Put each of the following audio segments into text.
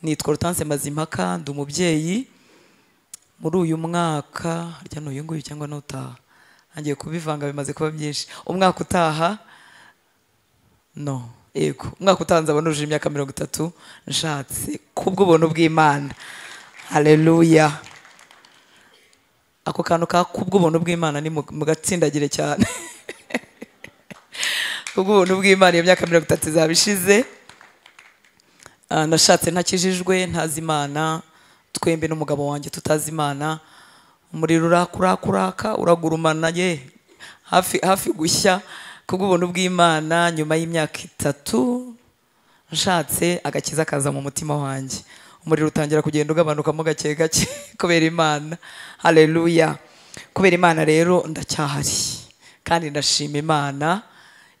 Nitwa Hortense Mazimpaka, ndi umubyeyi. Muri uyu mwaka, harya ni uyu nguyu cyangwa n'utaha, ntangiye kubivanga bimaze kuba byinshi. Umwaka utaha, no yego, umwaka utaha nzaba nujuje imyaka 30 nshatse kubw'ubuntu bw'Imana. Haleluya. Ako kantu ka kubw'ubuntu bw'Imana ni mugatsindagire cyane. Kubw'ubuntu bw'Imana iyo myaka 30 izaba ishize. Nashatse ntakijijwe, ntazi Imana, twembe n'umugabo wanjye tutazi Imana. Umuriro urakurakuraka uragurumana ye hafi hafi gushya. Kubw'ubuntu bw'Imana nyuma y'imyaka 3 nshatse, agakiza kaza mu mutima wanjye, umuriro utangira kugenda ugabanukamo gake gake kubera Imana. Haleluya. Kubera Imana rero ndacyahari kandi ndashima Imana.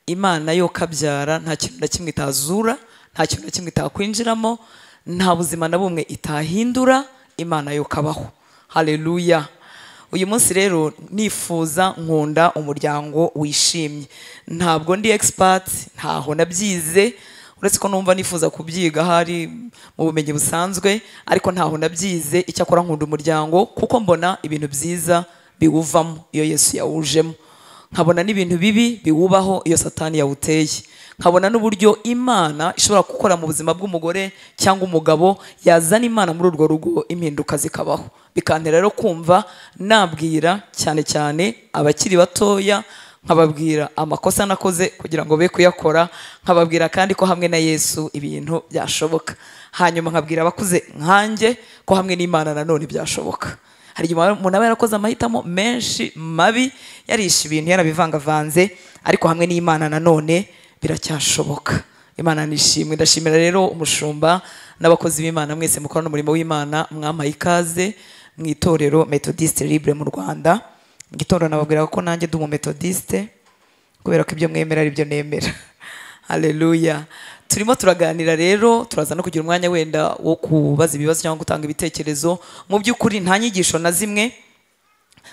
Imana yo kabyara nta kintu na kimwe itazura, nta kintu na kimwe itakwinjiramo, nta buzima na bumwe itahindura. Imana yo kabaho. Haleluya. Uyu munsi rero nifuza, nkunda umuryango wishimye. Ntabwo ndi expert, ntaho nabyize, uretse ko numva nifuza kubyiga hari mu bumenyi busanzwe, ariko ntaho nabyize. Icyakora nkunda umuryango kuko mbona ibintu byiza biwuvamo iyo Yesu yawujemo, nkabona n'ibintu bibi biwubaho iyo Satani yawuteye, nkabona n'uburyo Imana ishobora gukora mu buzima bw'umugore cyangwa umugabo, yazana Imana muri urwo rugo impinduka zikabaho. Bikantera rero kumva nabwira cyane cyane abakiri batoya, nkababwira amakosa nakoze kugira ngo be kuyakora, nkababwira kandi ko hamwe na Yesu ibintu byashoboka. Hanyuma nkabwira abakuze nkanjye ko hamwe n'Imana nanone byashoboka. Hari igihe umuntu aba yarakoze amahitamo menshi mabi, yarishe ibintu, yarabivangavanze, ariko hamwe n'Imana nanone biracyashoboka. Imana nishimwe. Ndashimira rero umushumba n'abakozi b'Imana mwese mukorana umurimo w'Imana, mwampaye ikaze mu itorero Methodiste Libre mu Rwanda. Mu gitondo nababwira ko nanjye ndi umumethodiste kubera ko ibyo mwemera ari byo nemera. Haleluya. Turimo turaganira rero, turaza no kugira umwanya wenda wo kubaza ibibazo cyangwa gutanga ibitekerezo. Mu by'ukuri nta nyigisho na zimwe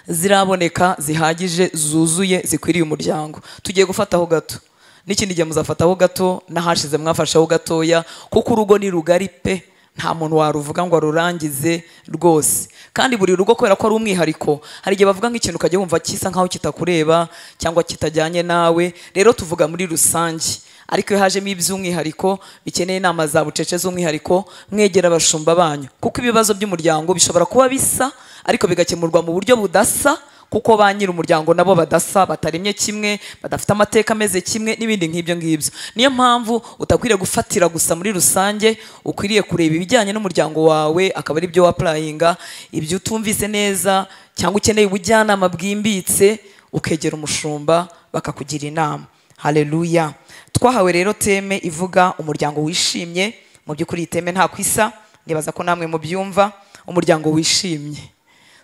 ziraboneka zihagije, zuzuye, zikwiriye umuryango. Tugiye gufataho gato, n'ikindi gihe muzafataho gato, n'ahashize mwafashaho gatoya, kuko urugo ni rugari pe, nta muntu waruvuga ngo arurangize rwose. Kandi buri rugo kubera ko ari umwihariko, hari igihe bavuga nk'ikintu ukajya wumva kisa nkaho kitakureba cyangwa kitajyanye nawe. Rero tuvuga muri rusange, ariko iyo hajemo iby'umwihariko bikeneye inama za bucece z'umwihariko, mwegera abashumba banyu, kuko ibibazo by'umuryango bishobora kuba bisa ariko bigakemurwa mu buryo budasa, kuko ba nyiri umuryango nabo badasa, bataremye kimwe, badafite amateka ameze kimwe n'ibindi nk'ibyo ngibyo. Niyo mpamvu utakwiriye gufatira gusa muri rusange, ukwiriye kureba ibijyanye n'umuryango wawe akaba ari byo wapurayinga. Ibyo utumvise neza cyangwa ukeneye ubujyanama bwimbitse, ukegera umushumba bakakugira inama. Haleluya. Twahawe rero teme ivuga umuryango wishimye. Mu by'ukuri iyi teme nta kwisa, nibaza ko namwe mubyumva. Umuryango wishimye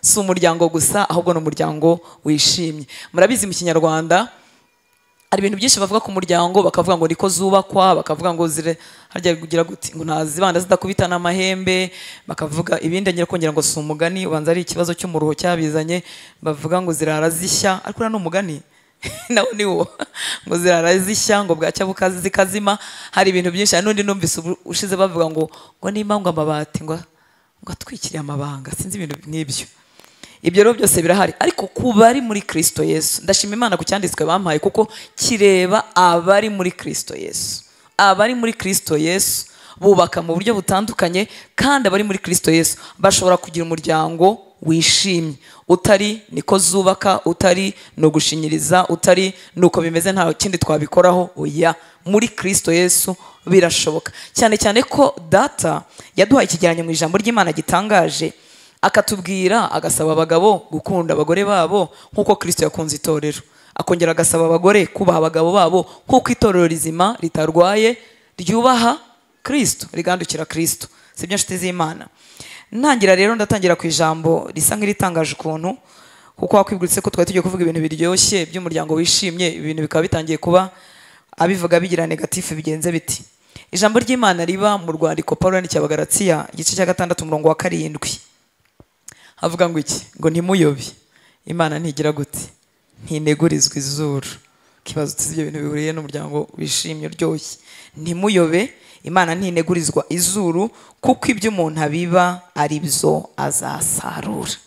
si umuryango gusa, ahubwo ni umuryango wishimye. Murabizi mu Kinyarwanda hari ibintu byinshi bavuga ku muryango, bakavuga ngo niko zubakwa, bakavuga ngo zire harya kugira guti ngo ntazibanda zidakubitana amahembe, bakavuga ibindi ngira kongera ngo si umugani, ubanza ari ikibazo cy'umuruho cyabizanye, bavuga ngo zirara zishya, ariko uriya ni umugani nawo ni wo, ngo zirara zishya ngo bwacya bukazi zikazima. Hari ibintu byinshi. Hari n'undi numvise ushize bavuga ngo nimba ngo amabati ngo atwikiriye amabanga, sinzi ibintu nk'ibyo. Ibyo rero byose birahari, ariko ku bari muri Kristo Yesu, ndashima Imana ku cyanditswe bampaye, kuko kireba abari muri Kristo Yesu. Abari muri Kristo Yesu bubaka mu buryo butandukanye, kandi abari muri Kristo Yesu bashobora kugira umuryango wishimye, utari niko zubaka, utari no gushinyiriza, utari nuko bimeze nta kindi twabikoraho. Oya, muri Kristo Yesu birashoboka. Cyane cyane ko data yaduhaye ikigereranyo mu ijambo ry'Imana gitangaje, akatubwira, agasaba abagabo gukunda abagore babo nk'uko Kristo yakunze itorero, akongera agasaba abagore kubaha abagabo babo nk'uko itorero rizima ritarwaye ryubaha Kristo, rigandukira Kristo. Sibyo nshuti z'Imana? Ntangira rero, ndatangira ku ijambo risa nk'iritangaje ukuntu, kuko wakwibutse ko twari tugiye kuvuga ibintu biryoshye by'umuryango wishimye, ibintu bikaba bitangiye kuba abivuga bigira negatifu. Bigenze biti? Ijambo ry'Imana riba mu rwandiko Paulo yandikiye Abagalatiya, igice cya 6 umurongo wa 7, havuga ngo iki? Ngo ntimuyobe, Imana ntigira gute? Ntinegurizwa izuru. Kibazo ibyo bintu bihuriye n'umuryango wishimye uryoshye. Ntimuyobe, Imana ntinegurizwa izuru, kuko ibyo umuntu abiba ari byo azasarura.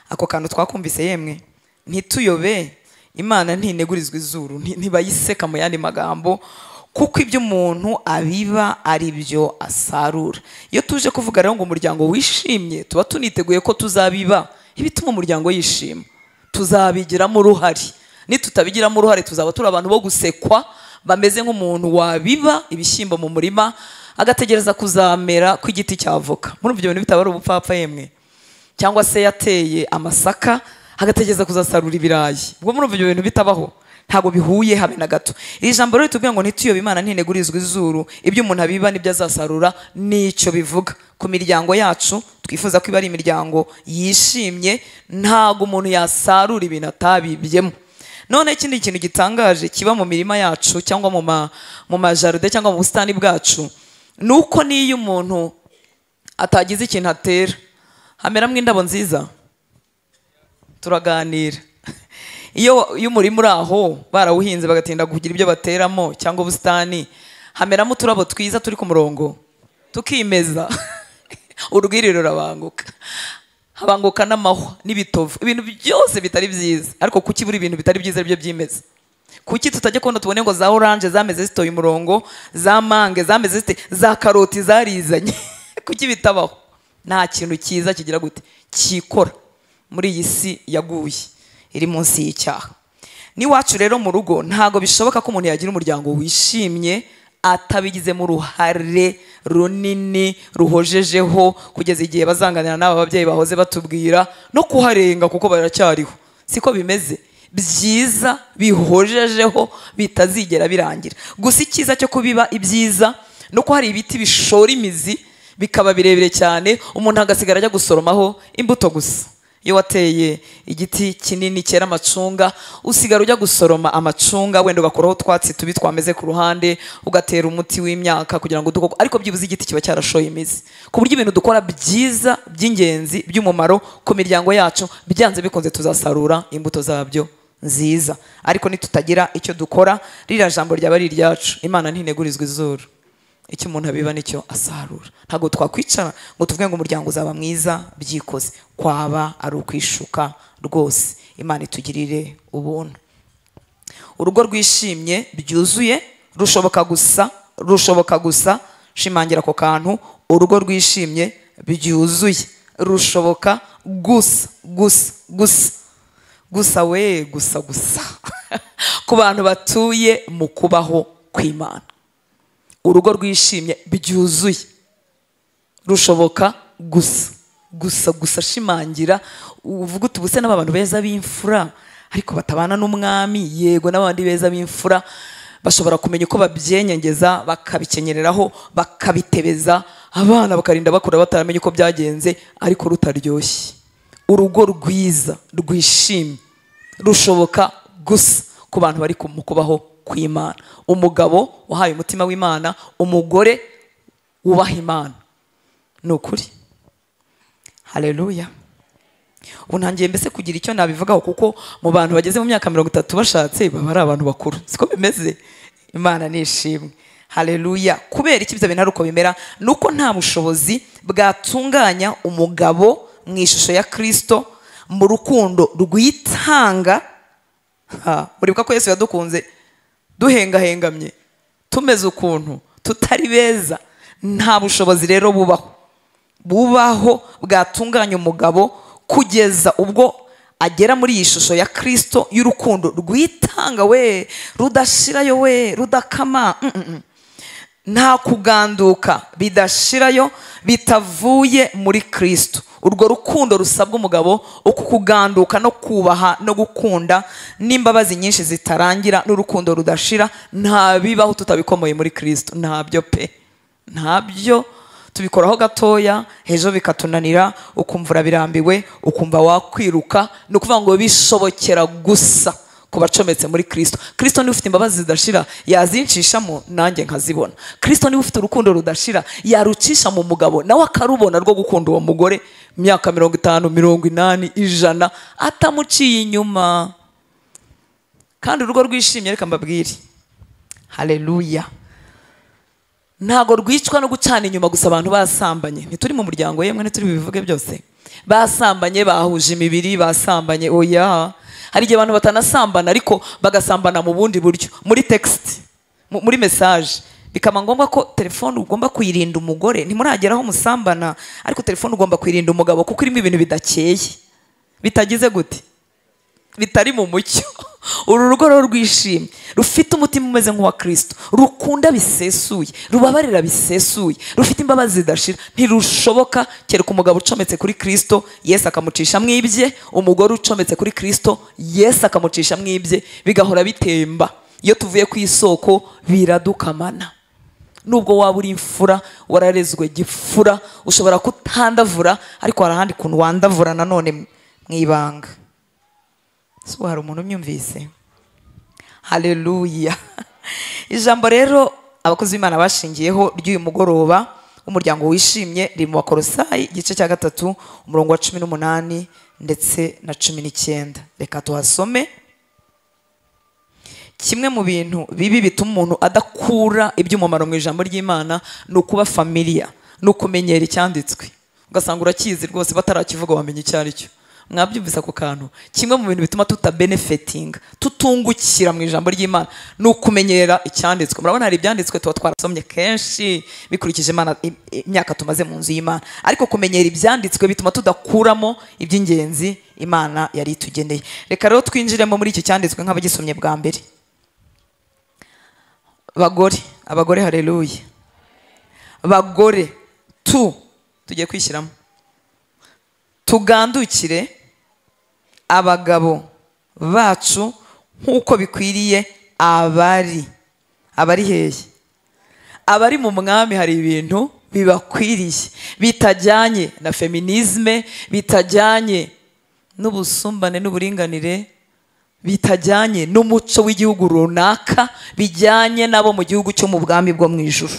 Ako kantu twakumvise yemwe, ntituyobe, Imana ntinegurizwa izuru, ntibayiseka mu yandi magambo, kuko ibyo umuntu abiba ari byo asarura. Iyo tuje kuvuga rero ngo umuryango wishimye, tuba tuniteguye ko tuzabiba ibituma umuryango yishima, tuzabigiramo uruhare. Nitutabigiramo uruhare tuzaba turi abantu bo gusekwa, bameze nk'umuntu wabiba ibishyimbo mu murima agategereza kuzamera kw'igiti cy'avoka. Muri ibyo bintu bitaba ari ubupfapfa yemwe. Cyangwa se yateye amasaka agategereza kuzasarura ibirayi. Ubwo muri ibyo bintu bitabaho, ntago bihuye habe na gato. Iri jambo rero ritubwira ngo ntituyobe, Imana ntinegurizwa izuru, ibyo umuntu abiba nibyo azasarura, nicyo bivuga ku miryango yacu. Twifuza ko iba ari imiryango yishimye, ntago umuntu yasarura ibintu atabibyemo. None ikindi kintu gitangaje kiba mu mirima yacu cyangwa mu majaride cyangwa mu busitani bwacu, nuko niyo umuntu atagize ikintu atera hameramo indabo nziza. Turaganira iyo umurima uri aho barawuhinze bagatinda kugira ibyo bateramo cyangwa ubusitani, hameramo uturabo twiza turi ku murongo tukimeza. Urwiri rurabanguka, habanguka n'amahwa n'ibitovu, ibintu byose bitari byiza. Ariko kuki buri ibintu bitari byiza aribyo byimeza? Kuki tutajya kubona tubone ngo za orange zameze zitoye umurongo, za mange zameze zite, za karoti zarizanye? Kuki bitabaho? Nta kintu cyiza kigira gute kikora muri iyi si yaguye iri munsi y'icyaha. N'iwacu rero mu rugo ntago bishoboka ko umuntu yagira umuryango wishimye atabigizemo uruhare runini ruhojejeho, kugeza igihe bazanganira n'aba babyeyi bahoze batubwira no kuharenga, kuko baracyariho. Siko bimeze, byiza bihojejeho bitazigera birangira. Gusa icyiza cyo kubiba ibyiza no ko hari ibiti bishora imizi bikaba birebire cyane, umuntu agasigara ajya gusoromaho imbuto gusa. Iyo wateye igiti kinini cyera amacunga, usigara ujya gusoroma amacunga, wenda ugakuraho utwatsi tubi twameze ku ruhande, ugatera umuti w'imyaka kugira ngo udukoko, ariko byibuze igiti kiba cyarashoye imizi, ku buryo ibintu dukora byiza by'ingenzi by'umumaro ku miryango yacu byanze bikunze tuzasarura imbuto zabyo nziza. Ariko nitutagira icyo dukora, ririya jambo ryaba ari iryacu. Imana ntinegurizwa izuru, icyo umuntu abiba nicyo asarura. Ntabwo twakwicara ngo tuvuge ngo umuryango uzaba mwiza byikoze, kwaba ari ukwishuka rwose. Imana itugirire ubuntu. Urugo rwishimye byuzuye rushoboka gusa, rushoboka gusa, shimangira ako kantu, urugo rwishimye byuzuye rushoboka gusa gusa gusa gusa we gusa gusa ku bantu batuye mu kubaho kw'Imana. Urugo rwishimye byuzuye rushoboka gusa gusa gusa, shimangira uvuga uti ubuse n'abantu beza b'imfura ariko batabana n'umwami. Yego, n'abandi beza b'imfura bashobora kumenya uko babyenyengeza, bakabikenyereraho, bakabitebeza, abana bakarinda bakura bataramenya uko byagenze, ariko rutaryoshye. Urugo rwiza rwishimye rushoboka gusa ku bantu bari mu kubaho kw'Imana. Umugabo wahaye umutima w'Imana, umugore wubaha Imana. Ni ukuri. Haleluya. Ubu ntangiye mbese kugira icyo nabivugaho, kuko mu bantu bageze mu myaka 30 bashatse baba ari abantu bakuru. Siko bimeze? Imana nishimwe. Haleluya. Kubera iki ibyo bintu ari uko bimera? Nuko nta bushobozi bwatunganya umugabo mu ishusho ya Kristo mu rukundo rwitanga. Uribuka ko Yesu yadukunze duhengahengamye, tumeze ukuntu tutari beza. Nta bushobozi rero bubaho bwatunganya umugabo kugeza ubwo agera muri iyi shusho ya Kristo y'urukundo rwitanga we, rudashirayo we, rudakama. Nta kuganduka bidashirayo bitavuye muri Kristo. Urwo rukundo rusabwa umugabo, uku kuganduka no kubaha no gukunda n'imbabazi nyinshi zitarangira n'urukundo rudashira, nta bibaho tutabikomoye muri Kristo. Ntabyo pe, ntabyo. Tubikoraho gatoya, ejo bikatunanira, ukumva birambiwe, ukumva wakwiruka. Ni ukuvuga ngo bishobokera gusa ku bacometse muri Kristo. Kristo niwe ufite imbabazi zidashira, yazinshishamo nanjye nkazibona. Kristo niwe ufite urukundo rudashira, yarucisha mu mugabo nawe akarubona rwo gukunda uwo mugore imyaka 50, 80, 100 atamuciye inyuma. Kandi urugo rwishimye, reka mbabwire, haleluya, ntago rwicwa no gucana inyuma gusa abantu basambanye. Ntituri mu muryango yemwe, ntituri bivuge byose. Basambanye, bahuje imibiri, basambanye, oya. Hari igihe abantu batanasambana ariko bagasambana mu bundi buryo, muri text, muri message. Bikaba ngombwa ko telefone ugomba kuyirinda umugore. Ntimurageraho musambana, ariko telefone ugomba kuyirinda umugabo kuko irimo ibintu bidakeye, bitagize gute, bitari mu mucyo. Uru rugo rero rwishimye, rufite umutima umeze nk'uwa Kristo, rukunda bisesuye, rubabarira bisesuye, rufite imbabazi zidashira, ntirushoboka kereka umugabo ucometse kuri Kristo, Yesu akamucisha mwibye, umugore ucometse kuri Kristo, Yesu akamucisha mwibye, bigahora bitemba. Iyo tuvuye ku isoko biradukamana. Nubwo waba uri imfura, wararezwe gifura, ushobora kutandavura, ariko hari ahandi kuntu wandavura nanone mu ibanga. So hari umuntu umyumvise? Haleluya. Ijambo rero abakozi b'Imana bashingiyeho ry'uyu mugoroba umuryango wishimye riri mu Bakolosayi igice cya 3 umurongo wa 18 ndetse na 19. Reka tuhasome. Kimwe mu bintu bibi bituma umuntu adakura iby'umumaro mu ijambo ry'Imana ni ukuba familia, ni ukumenyera icyanditswe. Ugasanga urakizi rwose batarakivuga wamenye icyo ari cyo. Mwabyumvise ako kantu? Kimwe mu bintu bituma tutabenefitinga, tutungukira mu ijambo ry'Imana ni ukumenyera icyanditswe. Murabona hari ibyanditswe tuba twarasomye kenshi bikurikije Imana imyaka tumaze mu nzu y'Imana, ariko kumenyera ibyanditswe bituma tudakuramo iby'ingenzi Imana yari itugeneye. Reka rero twinjiremo muri iki cyanditswe nk'abagisomye bwa mbere. Bagore, abagore, haleluya. Bagore tugiye kwishyiramo, tugandukire abagabo bacu nk'uko bikwiriye abari hehe, abari mu mwami. Hari ibintu bibakwiriye bitajyanye na feminisme, bitajyanye n'ubusumbane n'uburinganire, bitajyanye n'umuco w'igihugu runaka, bijyanye nabo mu gihugu cyo mu bwami bwo mu ijuru.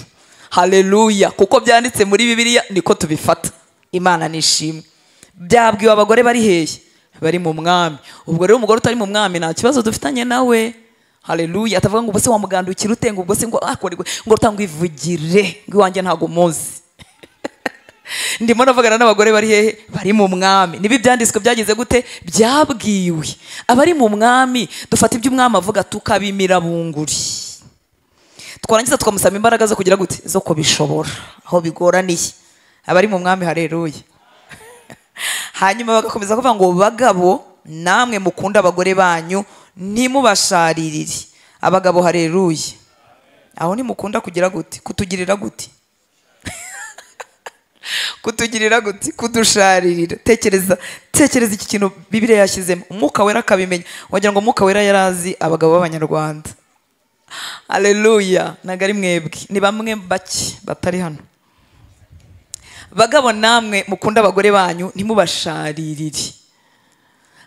Haleluya. Kuko byanditse muri Bibiliya niko tubifata. Imana nishimwe. Byabwiwe abagore bari hehe? Bari mu mwami. Ubwo rero umugore utari mu mwami nta kibazo dufitanye nawe. Haleluya. Atavuga ngo ubwo se wamugandukira ute, ngo ubwo se ngo akorerwe, ngo utangwe ivugire, ngo iwanjye ntago muzi. Ndimo navugana n'abagore bari hehe? Bari mu mwami. Nibi byanditswe byagize gute? Byabwiwe abari mu mwami. Dufata ibyo umwami avuga tukabimira bunguri, twarangiza tukamusaba imbaraga zo kugira gute, zo kubishobora aho bigoraniye. Abari mu mwami, haleluya. Hanyuma bagakomeza kuvuga ngo bagabo namwe mukunda abagore banyu ntimubasharirire. Abagabo, haleluya. Aho ntimukunda kugira gute, kutugirira gute, kutugirira gute, kudusharirira. Tekereza, tekereza iki kintu Bibiliya yashyizemo, Umwuka Wera akabimenya. Wagira ngo Umwuka Wera yarazi abagabo b'Abanyarwanda. Haleluya. Ntabwo ari mwebwe, ni bamwe bake batari hano. Bagabo namwe mukunda abagore banyu ntimubasharirire.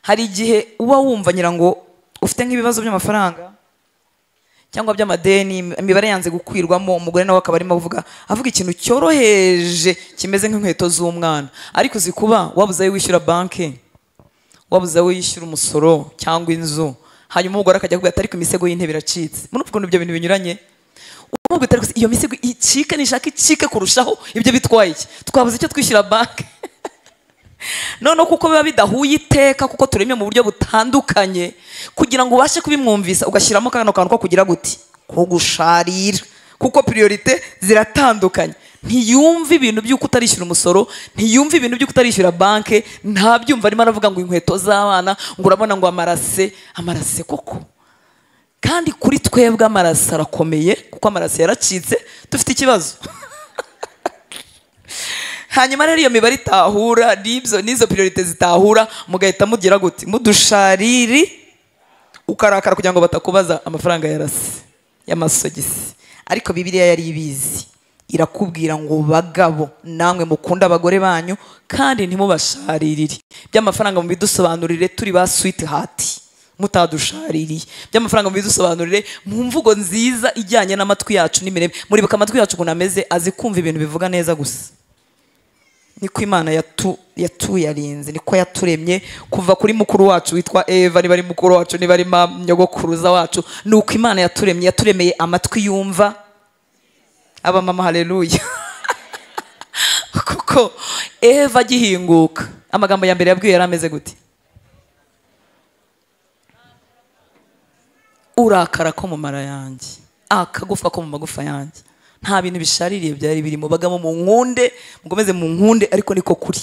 Hari igihe uba wumva ngira ngo ufite nk'ibibazo by'amafaranga cyangwa by'amadeni, imibare yanze gukwirwamo, umugore nawe akaba arimo avuga ikintu cyoroheje kimeze nk'inkweto z'umwana, ariko uzi kuba wabuze ayo wishyura banki, wabuze ayo wishyura umusoro cyangwa inzu, hanyuma umugore akajya akubwira ati ariko imisego y'intebe iracitse. Murumva ukuntu ibyo bintu binyuranye? Umubwira ati iyo misego icike, nishaka icike kurushaho, ibyo bitwaye iki? Twabuze icyo twishyura banki. None kuko biba bidahuye iteka, kuko turemye mu buryo butandukanye, kugira ngo ubashe kubimwumvisa ugashyiramo kano kantu ko kugira guti, ko gusharira, kuko priorite ziratandukanye. Ntiyumva ibintu by'uko utarishyura umusoro, ntiyumva ibintu by'uko utarishyura banke, ntabyumva. Arimo aravuga ngo inkweto z'abana, ngo urabona ngo amarase, amarase koko. Kandi kuri twebwe amarase arakomeye, kuko amarase yaracitse, dufite ikibazo. Hanyuma rero iyo mibare itahura n'ibyo, n'izo priorite zitahura, mugahita mugira gute, mudushariri, ukarakara kugira ngo batakubaza amafaranga yarase y'amasogisi. Ariko Bibiliya yari ibizi, irakubwira ngo bagabo namwe mukunda abagore banyu kandi ntimubasharirire. By'amafaranga mubidusobanurire turi ba sweetheart, mutadushaririye. By'amafaranga mubidusobanurire mu mvugo nziza ijyanye n'amatwi yacu n'imireme. Muribuka amatwi yacu ukuntu ameze, azi kumva ibintu bivuga neza gusa. Niko Imana yatuyarinze, niko yaturemye kuva kuri mukuru wacu witwa Eva, niba ari mukuru wacu, niba ari nyogokuruza wacu, nuko Imana yaturemye, yaturemeye amatwi yumva. Aba mama haleluya. Kuko Eva agihinguka, amagambo ya mbere yabwiye yari ameze gute? Urakara ko mu mara yanjye, akagufa ko mu magufa yanjye. Nta bintu bishaririye byari birimo. Bagamo mu nkunde, mukomeze mu nkunde, ariko niko kuri.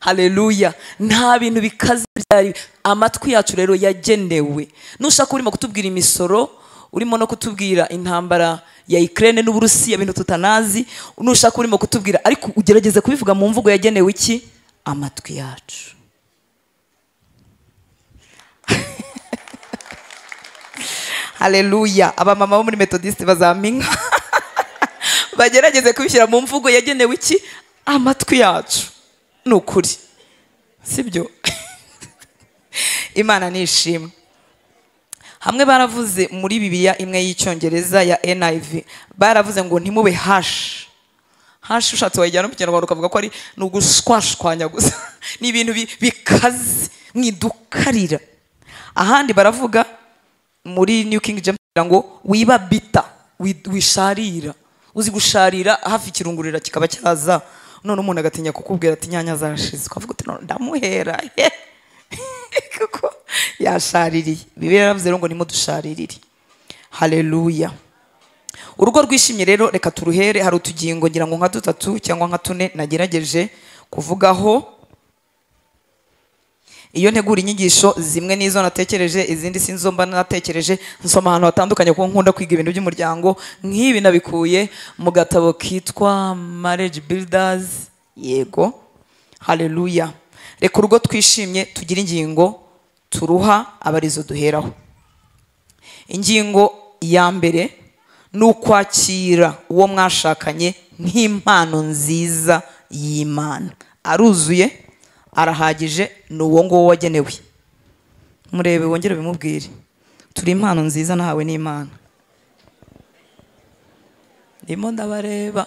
Haleluya. Nta bintu bikaze byari. Amatwi yacu rero yagenewe. Nushaka urimo kutubwira imisoro, urimo no kutubwira intambara ya Ukraine n'Uburusiya, bintu tutanazi, nushaka urimo kutubwira, ariko ugerageze kubivuga mu mvugo yagenewe iki? Amatwi yacu. Haleluya. Abamama bo muri Methodiste bazampinga. Bagerageze kubishyira mu mvugo yagenewe iki? Amatwi yacu. Ni ukuri, sibyo? Imana nishimwe. Hamwe baravuze muri Bibiliya imwe y'Icyongereza ya NIV, baravuze ngo ntimube hash. Hash ushatse wayijyana mu Kinyarwanda ukavuga ko ari nugushwashwanya gusa. Ni ibintu bikaze mwidukarira. Ahandi baravuga muri New King James ngo wiba bita, wisharira. Uzi gusharira hafi kirungurira kikaba cyaza, none umuntu agatinya kukubwira ati nyanya zashize, ukavuga uti ndamuhera kuko yashaririye. Bibiliya yaravuze rero ngo nimudusharirire. Haleluya. Urugo rwishimye rero reka turuhere. Hari utugingo ngira ngo nka dutatu cyangwa nka tune nagerageje kuvugaho. Iyo ntegura inyigisho zimwe nizo natekereje, izindi sinzo mba natekereje, nsoma ahantu hatandukanye kuko nkunda kwiga ibintu by'umuryango. Nk'ibi nabikuye mu gatabo kitwa Marriage Builders. Yego. Haleluya. Reka urugo twishimye tugire ingingo turuha abarizo duheraho. Ingingo ya mbere ni ukwakira uwo mwashakanye nk'impano nziza y'Imana. Aruzuye, arahagije, ni uwo nguwo wagenewe. Murebe wongere bimubwire, turi impano nziza nahawe n'Imana. Ndimo ndabareba.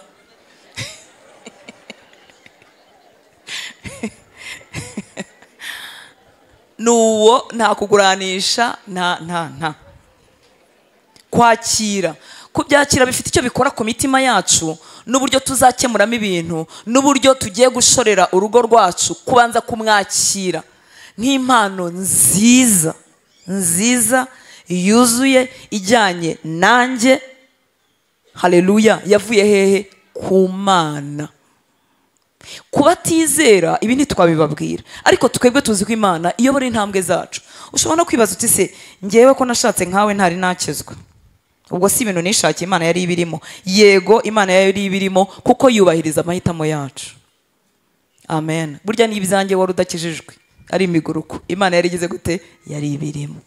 Nuwo nta kuguranisha, nta nta nta. Kwakira, kubyakira bifite icyo bikora ku mitima yacu, n'uburyo tuzakemuramo ibintu, n'uburyo tugiye gushorera urugo rwacu. Kubanza kumwakira nk'impano nziza nziza yuzuye ijyanye nanjye. Haleluya. Yavuye hehe? Ku Mana. Kubatizera ibi ntitwabibabwira, ariko twebwe tuzi ko Imana iyobora intambwe zacu. Ushobora no kwibaza uti se ngewe ko nashatse nkawe ntari nakizwa, ubwo si ibintu nishakiye, Imana yari ibirimo? Yego, Imana yari ibirimo kuko yubahiriza amahitamo yacu. Amen. Burya n'ibyanjye wari udakijijwe ari imiguruko, Imana yari igeze gute? Yari ibirimo.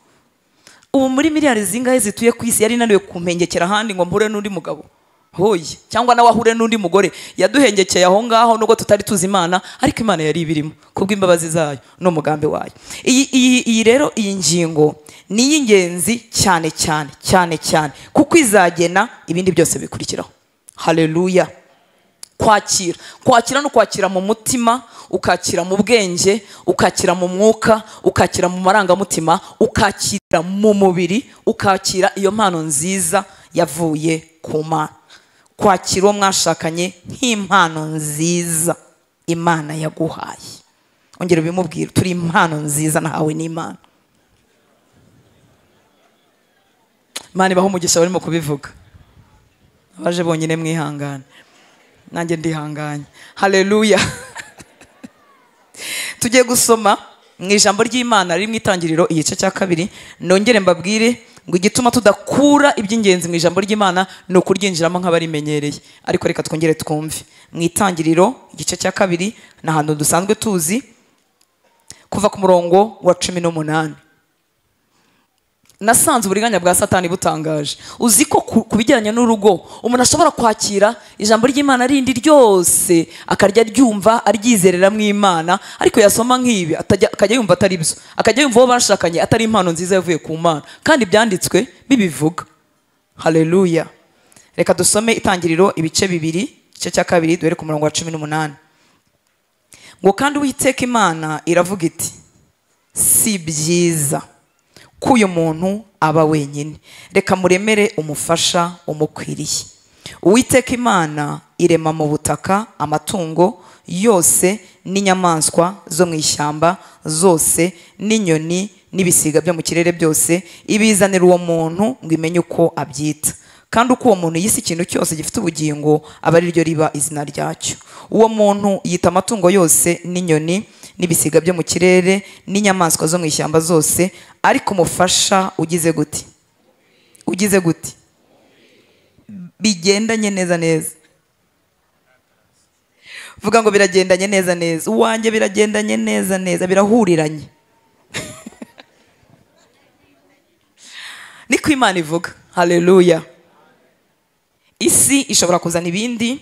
Ubu muri miliyari zingahe zituye ku isi yari inaniwe kumpengekera ahandi ngo mpure n'undi mugabo? Hoye, cyangwa nawe ahure n'undi mugore. Yaduhengekeye aho ngaho nubwo tutari tuzi Imana, ariko Imana yari ibirimo kubw'imbabazi zayo n'umugambi wayo. Iyi rero iyi ngingo ni iy'ingenzi cyane cyane cyane cyane, kuko izagena ibindi byose bikurikiraho. Haleluya. Kwakira, kwakira no kwakira mu mutima, ukakira mu bwenge, ukakira mu mwuka, ukakira mu marangamutima, ukakira mu mubiri, ukakira iyo mpano nziza yavuye ku Mana. Kwakira uwo mwashakanye nk'impano nziza Imana yaguhaye. Ongera ubimubwire, turi impano nziza nahawe n'Imana. Imana ibahe umugisha barimo kubivuga. Abaje bonyine mwihangane, nanjye ndihanganye. Haleluya. Tugiye gusoma mu ijambo ry'Imana riri mu Itangiriro igice cya 2. Nongere mbabwire ngo igituma tudakura iby'ingenzi mu ijambo ry'Imana ni ukuryinjiramo nk'abarimenyereye. Ariko reka twongere twumve. Mu Itangiriro igice cya 2 ni ahantu dusanzwe tuzi, kuva ku murongo wa 18. Nasanze uburiganya bwa Satani butangaje. Uzi ko kubijyanye n'urugo umuntu ashobora kwakira ijambo ry'Imana rindi ryose akarya ryumva aryizerera mu Imana, ariko yasoma nk'ibi akajya yumva atari byo, akajya yumva uwo bashakanye atari impano nziza yavuye ku Mana, kandi byanditswe bibivuga. Haleluya. Reka dusome Itangiriro ibice 2, igice cya 2 duhere ku murongo wa 18. Ngo kandi Uwiteka Imana iravuga iti si byiza ko uyu muntu aba wenyine, reka muremere umufasha umukwiriye. Uwiteka Imana irema mu butaka amatungo yose n'inyamaswa zo mu ishyamba zose n'inyoni n'ibisiga byo mu kirere byose, ibizanira uwo muntu ngo imenye uko abyita. Kandi uko uwo muntu yise ikintu cyose gifite ubugingo aba ari ryo riba izina ryacyo. Uwo muntu yita amatungo yose n'inyoni n'ibisiga byo mu kirere n'inyamaswa zo mu ishyamba zose, ariko umufasha ugize gute? Ugize gute? Bigendanye neza neza. Vuga ngo biragendanye neza neza. Uwanjye biragendanye neza neza, birahuriranye. Niko Imana ivuga. Haleluya. Isi ishobora kuzana ibindi,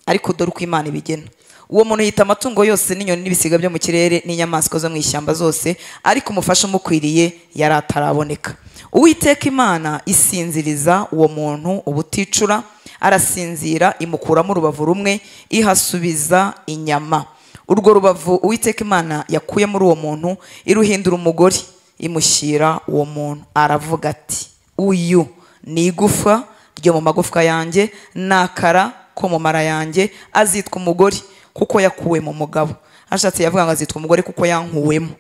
ariko dore uko Imana ibigena. Uwo muntu yita amatungo yose n'inyoni n'ibisiga byo mu kirere n'inyamaswa zo mu ishyamba zose, ariko umufasha umukwiriye yari ataraboneka. Uwiteka Imana isinziriza uwo muntu ubuticura, arasinzira, imukuramo urubavu rumwe, ihasubiza inyama. Urwo rubavu Uwiteka Imana yakuye muri uwo muntu iruhindura umugore, imushyira uwo muntu. Aravuga ati uyu ni igufa ryo mu magufwa yanjye n'akara ko mu mara yanjye, azitwa umugore kuko yakuwe mu mugabo. Ashatse yavuga ngo azitwa umugore kuko yankuwemo.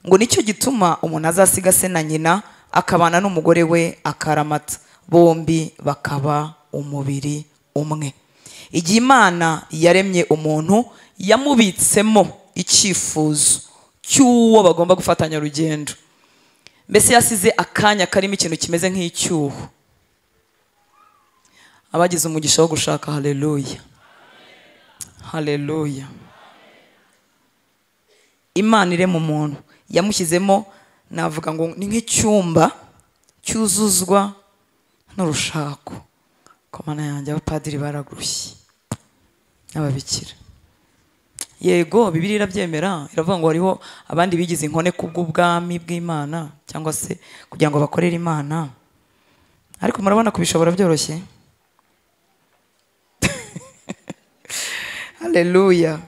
Ngo nicyo gituma umuntu azasiga se na nyina akabana n'umugore we akaramata, bombi bakaba umubiri umwe. Igihe Imana yaremye umuntu yamubitsemo icyifuzo cy'uwo bagomba gufatanya urugendo. Mbese yasize akanya karimo ikintu kimeze nk'icyuho. Abagize umugisha wo gushaka, haleluya, haleluya. Imana irema umuntu yamushyizemo, navuga ngo ni nk'icyumba cyuzuzwa n'urushako. Komana yanjye, abapadiri baragurushye n'ababikira. Yego, Bibiliya irabyemera, iravuga ngo hariho abandi bigize inkone kubw'ubwami bw'Imana, cyangwa se kugira ngo bakorere Imana. Ariko murabona kubishobora byoroshye. Haleluya.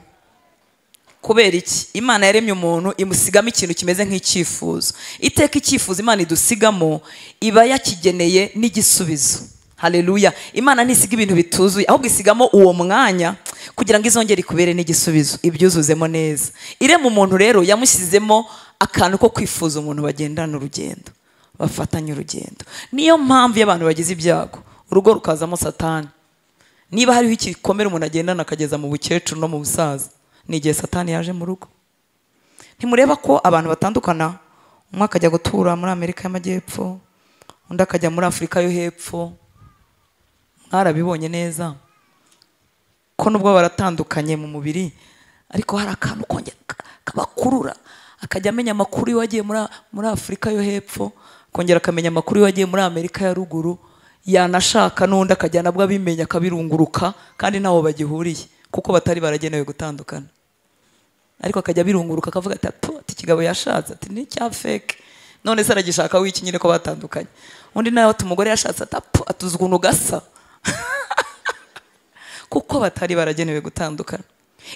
Kubera iki? Imana yaremye umuntu imusigamo ikintu kimeze nk'icyifuzo. Iteka icyifuzo Imana idusigamo iba yakigeneye n'igisubizo. Haleluya. Imana ntisiga ibintu bituzuye, ahubwo isigamo uwo mwanya kugira ngo izongere ikubere n'igisubizo, ibyuzuzemo neza. Irema umuntu rero yamushyizemo akantu ko kwifuza umuntu bagendana urugendo, bafatanya urugendo. Niyo mpamvu iyo abantu bagize ibyago, urugo rukazamo Satani. Niba hariho igikomere umuntu agendana akageza mu bukecuru no mu busaza, ni igihe Satani yaje mu rugo. Ntimureba ko abantu batandukana, umwe akajya gutura muri Amerika y'Amajyepfo, undi akajya muri Afurika yo hepfo. Mwarabibonye neza ko nubwo baratandukanye mu mubiri, ariko hari akantu kongera kabakurura, akajya amenya amakuru wagiye muri Afurika yo hepfo, kongera akamenya amakuru wagiye muri Amerika ya ruguru, yanashaka n'undi akajya nabwo abimenya akabirunguruka, kandi ntaho bagihuriye kuko batari baragenewe gutandukana. Ariko akajya abirunguruka akavuga ati ati ikigabo yashatse ati ni cya fake, none se aragishaka wiki nyine ko batandukanye. Undi nawe ati umugore yashatse ati atuzi ukuntu gasa. Kuko batari baragenewe gutandukana.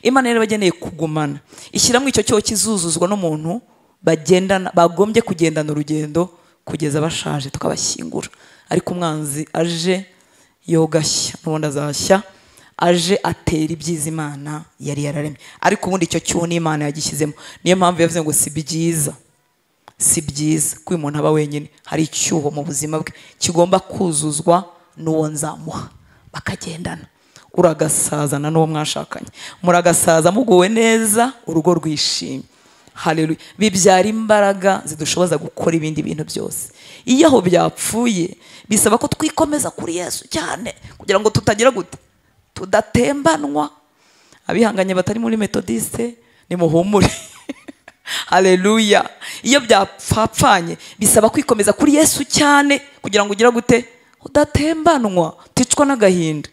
Imana rero bageneye kugumana, ishyiramo icyo cyo kizuzuzwa n'umuntu bagendana, bagombye kugendana urugendo kugeza bashaje tukabashyingura. Ariko umwanzi aje yogashya, n'ubundi azashya, aje atera ibyiza Imana yari yararemye. Ariko ubundi icyo cyo n'Imana yagishyizemo. Niyo mpamvu yavuze ngo si byiza, si byiza ko umuntu aba wenyine, hari icyuho mu buzima bwe kigomba kuzuzwa n'uwo nzamuha, bakagendana. Uragasazana n'uwo mwashakanye, muragasaza muguwe neza, urugo rwishimye. Haleluya. Bibyara imbaraga zidushoboza gukora ibindi bintu byose. Iyo aho byapfuye bisaba ko twikomeza kuri Yesu cyane kugira ngo tutagira gute, tudatembanwa. Abihanganye batari muri Methodiste nimuhumure. Haleluya. Iyo byapfapfanye bisaba kwikomeza kuri Yesu cyane kugira ngo ugira gute, udatembanwa, uticwa n'agahinda.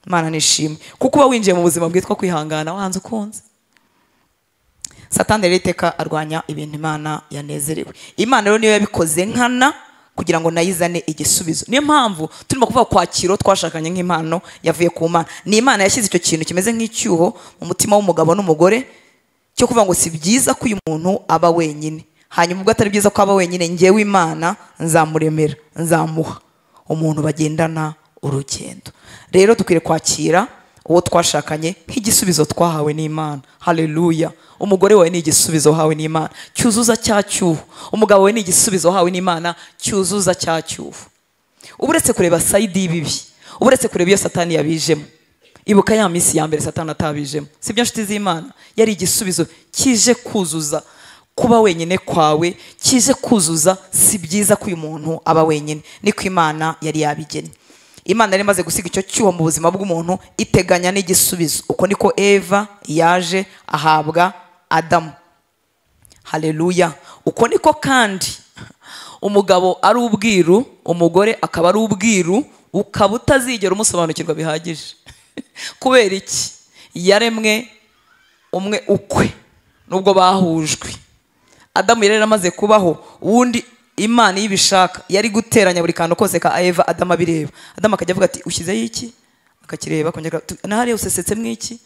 Imana nishimwe kuko uba winjiye mu buzima bwitwa kwihangana wanze ukunze. Satani rero iteka arwanya ibintu Imana yanezerewe. Imana rero niyo yabikoze nkana, kugira ngo nayizane igisubizo. Niyo mpamvu turimo kuvuga kwakira twashakanye nk'impano yavuye ku Mana. Ni Imana yashyize icyo kintu kimeze nk'icyuho mu mutima w'umugabo n'umugore cyo kuvuga ngo si byiza ko uyu muntu aba wenyine. Hanyuma ubwo atari byiza ko aba wenyine, njyewe Imana nzamuremera, nzamuha umuntu bagendana urugendo. Rero dukwiriye kwakira uwo twashakanye nk'igisubizo twahawe n'Imana. Haleluya. Umugore wawe ni igisubizo wahawe n'Imana cyuzuza cya cyuho. Umugabo wawe ni igisubizo wahawe n'Imana cyuzuza cya cyuho. Uburetse kureba side y'ibibi, uburetse kureba iyo Satani yabijemo, ibuka ya minsi ya mbere Satani atabijemo. Sibyo nshuti z'Imana? Yari igisubizo kije kuzuza kuba wenyine kwawe, kije kuzuza si byiza ko uyu muntu aba wenyine. Niko Imana yari yabigennye. Imana yari imaze gusiga icyo cyuho mu buzima bw'umuntu, iteganya n'igisubizo. Uko niko Eva yaje ahabwa Adamu. Haleluya. Uko niko kandi umugabo ari ubwiru, umugore akaba ari ubwiru, ukaba utazigera umusobanukirwa bihagije. Kubera iki? Yaremwe umwe ukwe nubwo bahujwe. Adamu yari amaze kubaho, uwundi Imana yibishaka yari guteranya buri kantu kose ka Eva, Adamu abireba. Adamu akajya avuga ati ushyizeho iki? Akakireba akongera na hariya usesetse mwiki.